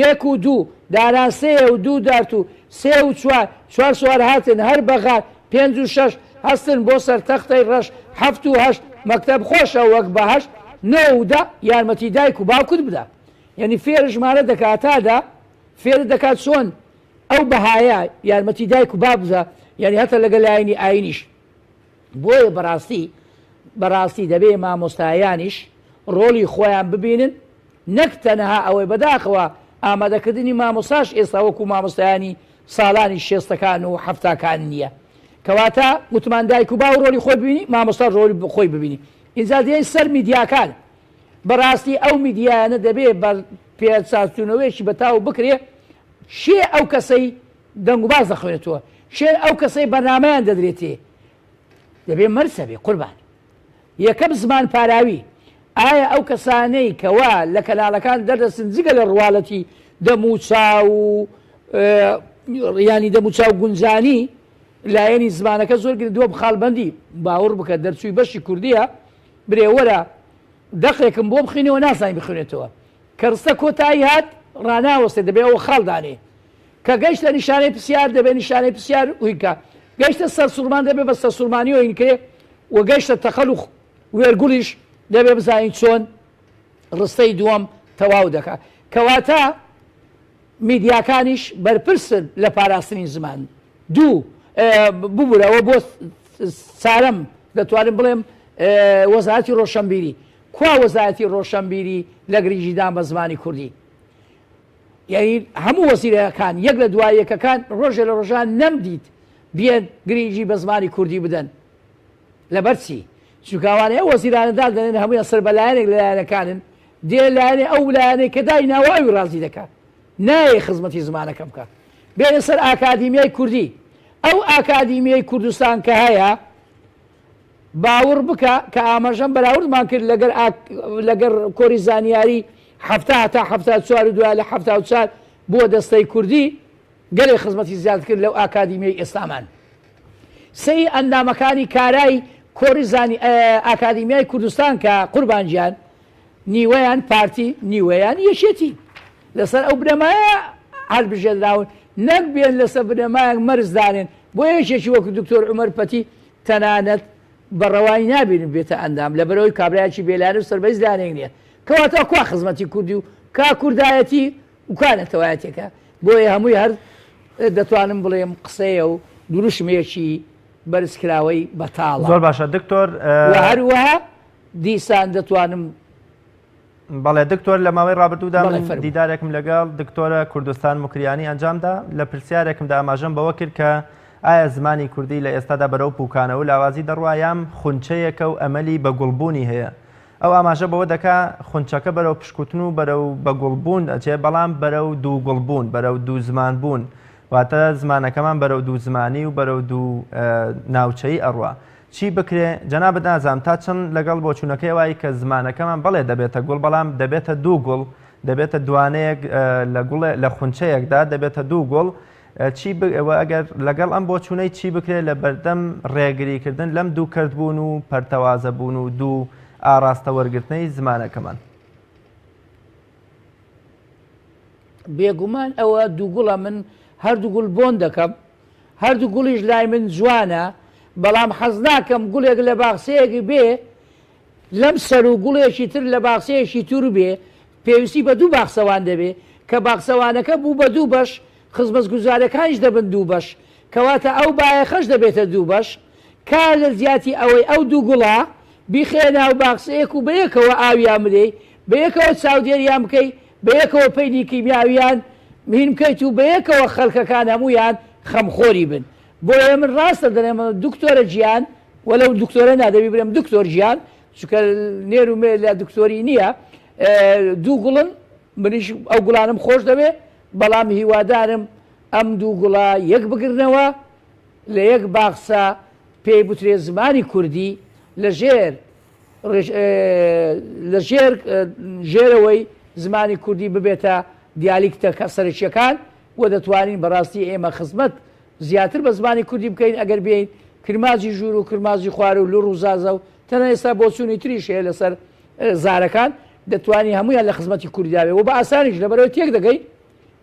یەک و دوو داران سێیە و دوو دارت و سێ و چوار چوار سوار هاتن هەر بە غار پێنج و شەش هەستن بۆ سەر تەختەی ڕەش حەفت و هەشت مەکتەب خۆشە وەک بەهەشت نۆ و دە یارمەتی دایک و باوکت بدە یەنی فێر ژمارە دەکا تا دە فێرت دەکات چۆن ئەو بەهایە یارمەتی دایک و باب بدە یەنی هەتا لەگەل لایەنی ئاینیش بۆیە بەڕاستی بەڕاستی دەبێ مامۆستایانیش ڕۆڵی خۆیان ببینن نەک تەنها ئەوەی بەداخەوە ئامادەکردنی مامۆستاش ئێستا وەکو مامۆستایانی ساڵانی شێستەکان و حەفتاکان نییە کەواتە وتمان دایک و باو ڕۆڵی خۆی ببینی مامۆستا ڕۆڵی خۆی ببینی ئینجا دێن سەر میدیاکان بەڕاستی ئەو میدیایانە دەبێ بە پێچاچوونەوەیەکی بەتاو بکرێ شێ ئەو کەسەی دەنگوباس دەخوێنێتەوە شێ ئەو کەسەی بەرنامەیان دەدرێتێ دەبێ مەرج هەبێ قوربان یەکەم زمان پاراوی ئایا ئەو کەسانەی کەوا لە کەناڵەکان دەردەچن جگە لە ڕواڵەتی دەموچاو و ینی دەموچاو گونجانی لایەنی زمانەکە زۆر گرنگ دووەم خاڵبەندی باوەڕ بکە دەرچووی بەشی کوردیە برێ وەرە دەقێکم بۆ بخینەوە نازانی بخوێنێتەوە کە ڕستە کۆتایی هات ڕاناوەستێ دەبێ ئەوە خاڵ دانێ کە گەیشتە نیشانەی پرسیار دەبێ نیشانەی پرسیار هینکا گەیشتە سەرسوڕمان دەبێ بە سەرسوڕمانیەوە هینکرێ و گەیشتە تەقەل و وێرگوڵیش دەبێ بزانین چۆن ڕستەی دووەم تەواو دەکا کەواتە میدیاکانیش بەرپرسن لە پاراستنی زمان دوو ببورەوە بۆ چارەم دەتوانم بڵێم وەزارەتی ڕۆشنبیری کوا وەزارەتی ڕۆشنبیری لە گرنگیدان بە زمانی کوردی یانی هەموو وەزیرەکان یەک لە دوای یەکەکان ڕۆژێ لە ڕۆژان نەمدیت بێن گرنگی بە زمانی کوردی بدەن لەبەر چی چونکە ئەوانەی ئەو وەزیرانە دادەنێن هەموویان سەر بە لایەنێک لە لایەنەکانن دێ لایەنێ ئەو لایەنەی کە دایناوە ئەوی ڕازی دەکات نایە خزمەتی زمانەکە بکات بێنە سەر ئاکادیمیای کوردی. ئەو ئاکادیمیەی کوردستان کە هەیە باوڕ بکە کە ئاماژەم بەراوردمان کرد لەگەر لەگەر کۆری زانیاری 70 هەتا 74 و دوای لە 74 بووە دەستەی کوردی گەلێ خزمەتی زیاد کرد لەو ئاکادیمیەی ئێستامان. سێی ئەندامەکانی کارای کۆڕی زانی ئاکادیمیای کوردستان کە قوربان گیان نیوەیان پارتی نیوەیان یەکێتی لەسەر ئەو بنەمایە هەلبژێنراون نەک بێن لەسەر بنەمایەک مەرج دانێن بۆ یەکێکی وەکو دکتۆر عومەر پەتی تەنانەت بە ڕەوایی نابینم بێتە ئەندام لەبەرئەوەی کابرایەکی بێلایەن و سەربەیز لایەنێک نییە کەواتە کوا خزمەتی کوردی و کا کوردایەتی و کا نەتەوایەتیەکە بۆیە هەمووی هەر دەتوانم بڵێم قسەیە و دروشمێکی بەرزکراوەی بەتاڵە. زۆر باشە دکتۆر. و هەروەها دیسان دەتوانم. بەڵێ دکتۆر لە ماوەی ڕابردوودا من دیدارێکم لەگەڵ دکتۆرە کوردستان موکریانی ئەنجامدا لە پرسیارێکمدا ئاماژەم بەوە کرد کە ئایا زمانی کوردی لە ئێستادا بەرەو پوکانەوە و لاوازی دەڕوا یان خونچەیەکە و ئەمەلی بە گوڵبوونی هەیە ئەو ئاماژە بەوە دەکا خونچەکە بەرەو پشکوتن و بەرەو بەگوڵبوون ئەچێ، بەڵام بەرەو دووگوڵبوون، بەرەو دووزمانبوون، واتە زمانەکەمان بەرەو دووزمانی و بەرەو دوو ناوچەیی ئەڕوا. چی بکرێ؟ جەنابت نازانم تا چەند لەگەڵ بۆچوونەکەی وای کە زمانەکەمان بەڵێ دەبێتە گوڵ، بەڵام دەبێتە دوو گوڵ، دەبێتە دوانەیەک لە گوڵێ لە خونچەیەکدا دەبێتە دوو گوڵ، چی ب و ئەگەر لەگەڵ ئەم بۆچوونەی چی بکرێت لە بەردەم ڕێگریکردن لەم دوو کەرتبوون و پەرتەوازەبوون و دوو ئاڕاستە وەرگرتنەی زمانەکەمان؟ بێگومان ئەوە دوو گوڵە من هەردوو گوڵ بۆن دەکەم هەردوو گوڵیش لای من جوانە بەڵام حەز ناکەم گوڵێک لە باخچەیەک بێ لەم سەر و گوڵێکی تر لە باخچەیەکی تر بێ پێویستی بە دوو باخچەوان دەبێ کە باخچەوانەکە بوو بە دوو بەش خزمەتگوزارەکانیش دەبن دوو بەش، کەواتە ئەو بایەخەش دەبێتە دوو بەش، کا لە جیاتی ئەوەی ئەو دوو گوڵە بیخەیە ناو باخچەیەک و بەیەکەوە ئاویان بدەی، بەیەکەوە چاودێریان بکەی، بەیەکەوە پەینی کیمیاویان هین بکەیت و بەیەکەوە خەلکەکان هەموویان خەمخۆری بن. بۆیە من ڕاستە دەلێم دکتۆرە گیان، وەلەو دکتۆرە نا دەبی بلێم دکتۆر گیان، چونکە نێر و مێ لە دکتۆری نییە، دوو گوڵن، منیش ئەو گوڵانەم خۆش دەوێ، بەڵام هیوادارم ئەم دوو گوڵە یەک بگرنەوە لە یەک باخچە پێی بوترێ زمانی کوردی لە ژێر لە ژێر ژێرەوەی زمانی کوردی ببێتە دیالیکتە سەرەکیەکان و دەتوانین بەڕاستی ئێمە خزمەت زیاتر بە زمانی کوردی بکەین ئەگەر بێین کرماجی ژوور و کرماجی خوار و لوڕ و زازە و تەنە ئێستا بۆچوونی تریش هەیە لەسەر زارەکان دەتوانی هەموویان لە خزمەتی کوردیا بێ و بە ئاسانیش لەبەرئەوەی تێک دەگەین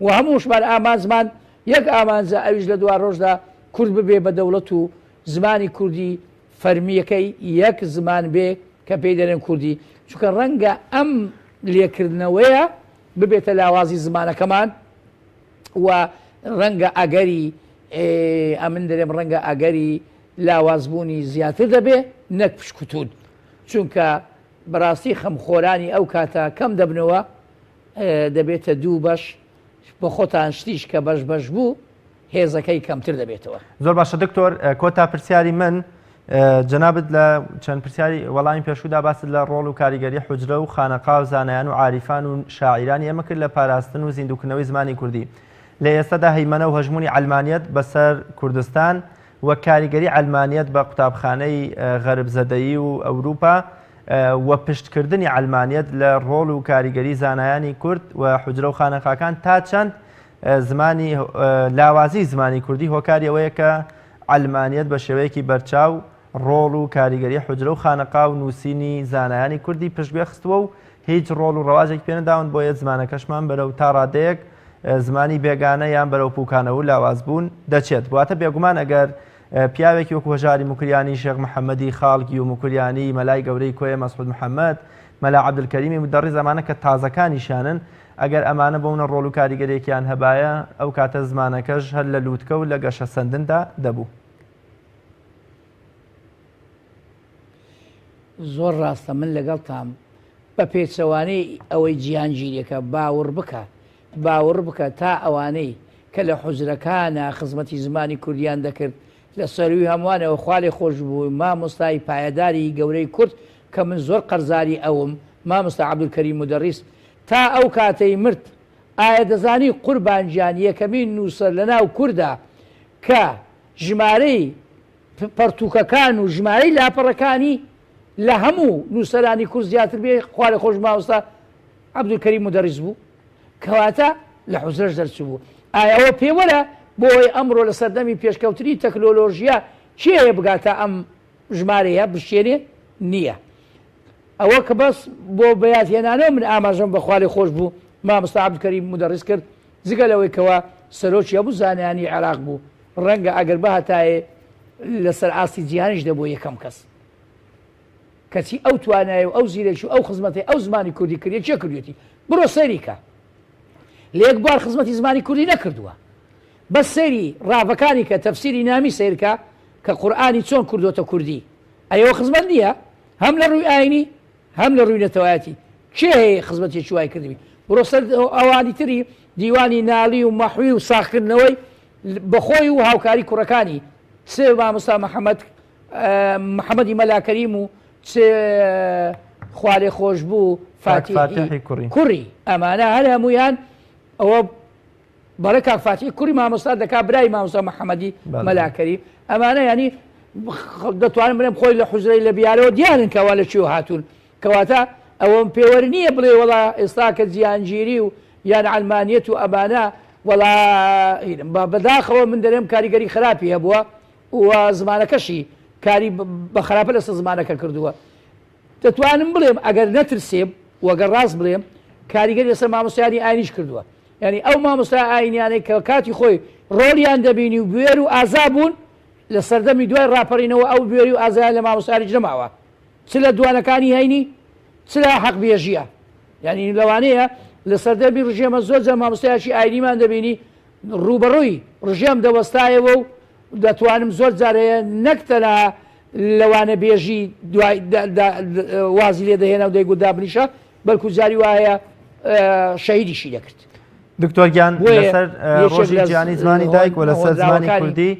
و هەمووشمان ئامانجمان یەک ئامانجە ئەویش لە دوا ڕۆژدا کورد ببێ بە دەوڵەت و زمانی کوردی فەرمییەکەی یەک زمان بێ کە پێی دەرێن کوردی چونکە ڕەنگە ئەم لێکردنەوەیە ببێتە لاوازی زمانەکەمان و ڕەنگە ئەگەری ئەمن دەرێم ڕەنگە ئەگەری لاوازبوونی زیاتر دەبێ نەک پشکوتون چونکە بەڕاستی خەمخۆرانی ئەو کاتە کەم دەبنەوە دەبێتە دوو بەش بۆ خۆتان شتیش کە بەش بەش بوو هێزەکەی کەمتر دەبێتەوە. زۆر باشە دکتۆر کۆتا پرسیاری من جەنابت لە چەند پرسیاری وەڵامی پێشوودا باست لە ڕۆڵ و کاریگەری حوجرە و خانەقا و زانایان و عاریفان و شاعیرانی ئێمە کرد لە پاراستن و زیندووکردنەوەی زمانی کوردی لە ئێستادا هەیمەنە و هەژموونی عەلمانیەت بەسەر کوردستان و کاریگەری عەلمانیەت بە قوتابخانەی غەربزەدەیی و ئەوروپا و پشتکردنی عەلمانیەت لە ڕۆڵ و کاریگەری زانایانی کورد و حوجرە و خانەقاکان تا چەند زمانی لاوازی زمانی کوردی هۆکاری ئەوەیە کە عەلمانیەت بە شێوەیەکی بەرچاو ڕۆڵ و کاریگەری حوجرە و خانەقا و نووسینی زانایانی کوردی پشتگوێ خستووە و هیچ ڕۆڵ و ڕەواجێک پێنەداون بۆیە زمانەکەشمان بەرەو تا ڕادەیەک زمانی بێگانە یان بەرەو پوکانەوە و لاوازبوون دەچێت. واتە بێگومان ئەگەر پیاوێکی وەکو هەژاری موکریانی، شێخ محەمەدی خاڵکی و موکریانی، مەلای گەورەی کۆیە مەسعود محەمەد، مەلا عەبدولکەریمی مودەڕیس ئەمانە کە تازەکانیشیانن ئەگەر ئەمانە بەونە ڕۆڵ و کاریگەرێکیان هەبایە ئەو کاتە زمانەکەش هەر لە لووتکە و لە گەشەسەندندا دەبوو. زۆر ڕاستە من لەگەڵتام بە پێچەوانەی ئەوەی جیهانگیریەکە باوڕ بکە باوڕ بکە تا ئەوانەی کە لە حوجرەکانا خزمەتی زمانی کوردیان دەکرد لە سەروی هەموانەوە خوالێ خۆش بوو مامۆستای پایەداری گەورەی کورد کە من زۆر قەرزاری ئەوم مامۆستا عەبدولکەریم مودەڕیس تا ئەو کاتەی مرد ئایا دەزانی قوربان گیان یەکەمین نووسەر لە ناو کوردا کە. ژمارەی پەڕتووکەکان و ژمارەی لاپەڕەکانی لە هەموو نووسەرانی کورد زیاتر بێ، خوالێخۆش مامۆستا عەبدولکەریم مودەڕیس بوو، کەواتە لە حوجرەش دەرچووبوو. ئایا ئەوە پێوەرە بۆ ئەوەی ئەمڕۆ لە سەردەمی پێشکەوتنی تەکنۆلۆژیا کێ هەیە بگاتە ئەم ژمارەیە بشکێنێ؟ نییە. ئەوە کە بەس بۆ بەیادهێنانەوە من ئاماژەم بە خوالێخۆشبوو مامۆستا عەبدولکەریم مودەڕیس کرد، جگە لەوەی کەوا سەرۆکی هەموو زانایانی عێراق بوو، ڕەنگە ئەگەر بهاتایێ لەسەر ئاستی جیهانیش دەبووە یەکەم کەس. کەچی ئەو توانایە و ئەو زیرەکی و ئەو خزمەتەی ئەو زمانی کوردی کردیە کێ کردوێتی؟ بڕۆ سەیری کە. لە یەک بوار خزمەتی زمانی کوردی نەکردووە. بەس سەیری ڕاڤەکانی کە، تەفسیری نامی سەیر کە، کە قورئانی چۆن کردۆتە کوردی. ئەی ئەوە خزمەت نییە؟ هەم لە ڕووی ئاینی هەم لە ڕووی نەتەوایەتی کێ هەیە خزمەتێکی وای کردبی؟ بڕۆ سەر ئەوانی تری دیوانی نالی و مەحوی و ساغکردنەوەی بەخۆی و هاوکاری کوڕەکانی چ مامۆستا محەممەد محەممەدی مەلا کەریم و چ خوالێ خۆشببوو فاتیحی کوڕی ئەمانە هەر هەمویان ئەوە بەڵێ کاک فاتیح کوڕی مامۆستا دەکا برای مامۆستا محەممەدی مەلا کەریم ئەمانە ینی دەتوانم بڵێم خۆی لە حوجرەی لە بیارەوە دیارن کەوا لە کوێوە هاتوون کەواتە ئەوەم پێوەر نییە بڵێ وەڵا ئێستا کە جیهانگیری و یان عەلمانیەت و ئەمانە وەڵا بەداخەوە من دەرێم کاریگەری خراپی هەبووە و زمانەکەشی کاری بە خراپە لەسەر زمانەکە کردووە دەتوانم بڵێم ئەگەر نەترسێم وەگەر ڕاست بڵێم کاریگەری لەسەر مامۆستایانی ئاینیش کردووە یانی ئەو مامۆستا ئاینیانەی کە کاتی خۆی ڕۆڵیان دەبینی و بوێر و ئازا بوون لە سەردەمی دوای ڕاپەڕینەوە ئەو بوێری و ئازایان لە مامۆستایانیش نەماوە چ لە دوانەکانی هەینی چ لە حەقبێژیە یانی لەوانەیە لە سەردەمی ڕژێمە زۆر جار مامۆستایەکی ئاینیمان دەبینی ڕووبەڕووی ڕژێم دەوەستایەوە و دەتوانم زۆر جار هەیە نەک تەنها لە وانەبێژی دوای وازی لێ دەهێنا و دەیگوت دابنیشە بەلکو جاری وا هەیە شەهیدیشی دەکرد. دکتۆر گیان لەسەر ڕۆژی جیهانی زمانی دایک و لەسەر زمانی کوردی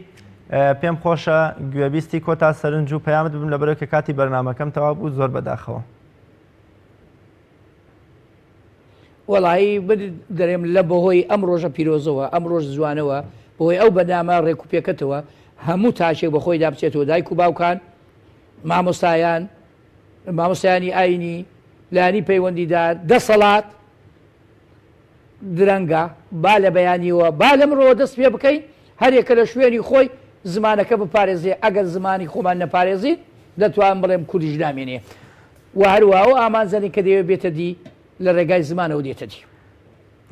پێم خۆشە گوێبیستی کۆتا سەرنج و پەیامت بم لەبەرەوە کە کاتی بەرنمەکەم تەواو بوو زۆر بەداخەوە. وەڵایی من دەرێم لە بەهۆی ئەم ڕۆژە پیرۆزەوە ئەم ڕۆژ جوانەوە بەهۆی ئەو بەنامە ڕێکوپێکەتەوە هەموو تاکێک بەخۆیدا بچێتەوە دایک و باوکان مامۆستایان مامۆستایانی ئاینی لایەنی پەیوەندیدار دەسەڵات درەنگە با لە بەیانیەوە با لەمڕۆوە دەست پێ بکەین هەرێکە لە شوێنی خۆی زمانەکە بپارێزێ ئەگەر زمانی خۆمان نەپارێزین دەتوانم بڵێم کوردیش نامێنێ و هەروەها ئەو ئامانجانەی کە دەیەوێت بێتە دی لە ڕێگای زمانەوە دێتە دی.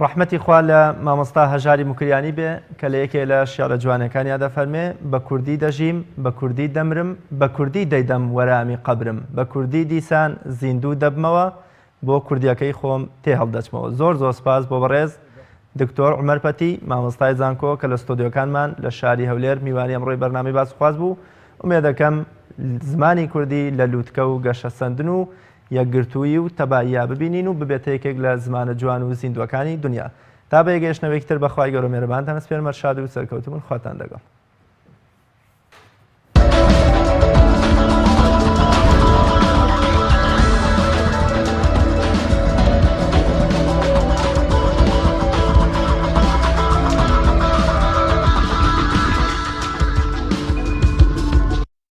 ڕەحمەتی خوا لە مامۆستا هەژاری موکریانی بێ کە لە یەکێ لە شیعرە جوانەکانیا دەفەرمێ، بە کوردی دەژیم، بە کوردی دەمرم، بە کوردی دەیدەم وەرامی قەبرم، بە کوردی دیسان زیندوو دەبمەوە، بۆ کوردیەکەی خۆم تێ هەڵدەچمەوە. زۆر زۆر سپاس بۆ بەڕێز دکتۆر عومەر پەتی، مامۆستای زانکۆ کە لە ستۆدیۆکانمان لە شاری هەولێر میوانی ئەمڕۆی بەرنامەی باسوخواس بوو. ئومێدەکەم زمانی کوردی لە لوتکە و گەشەسەندن و یەکگرتوویی و تەباییا ببینین و ببێتە یەکێک لە زمانە جوان و زیندووەکانی دونیا. تا بە یەکگەیشتنەوەیەکی تر بە خوای گەورە مێرەبانتان ئەسپێرم هەر شاد و سەرکەوتوو بن خواتان لەگەڵ.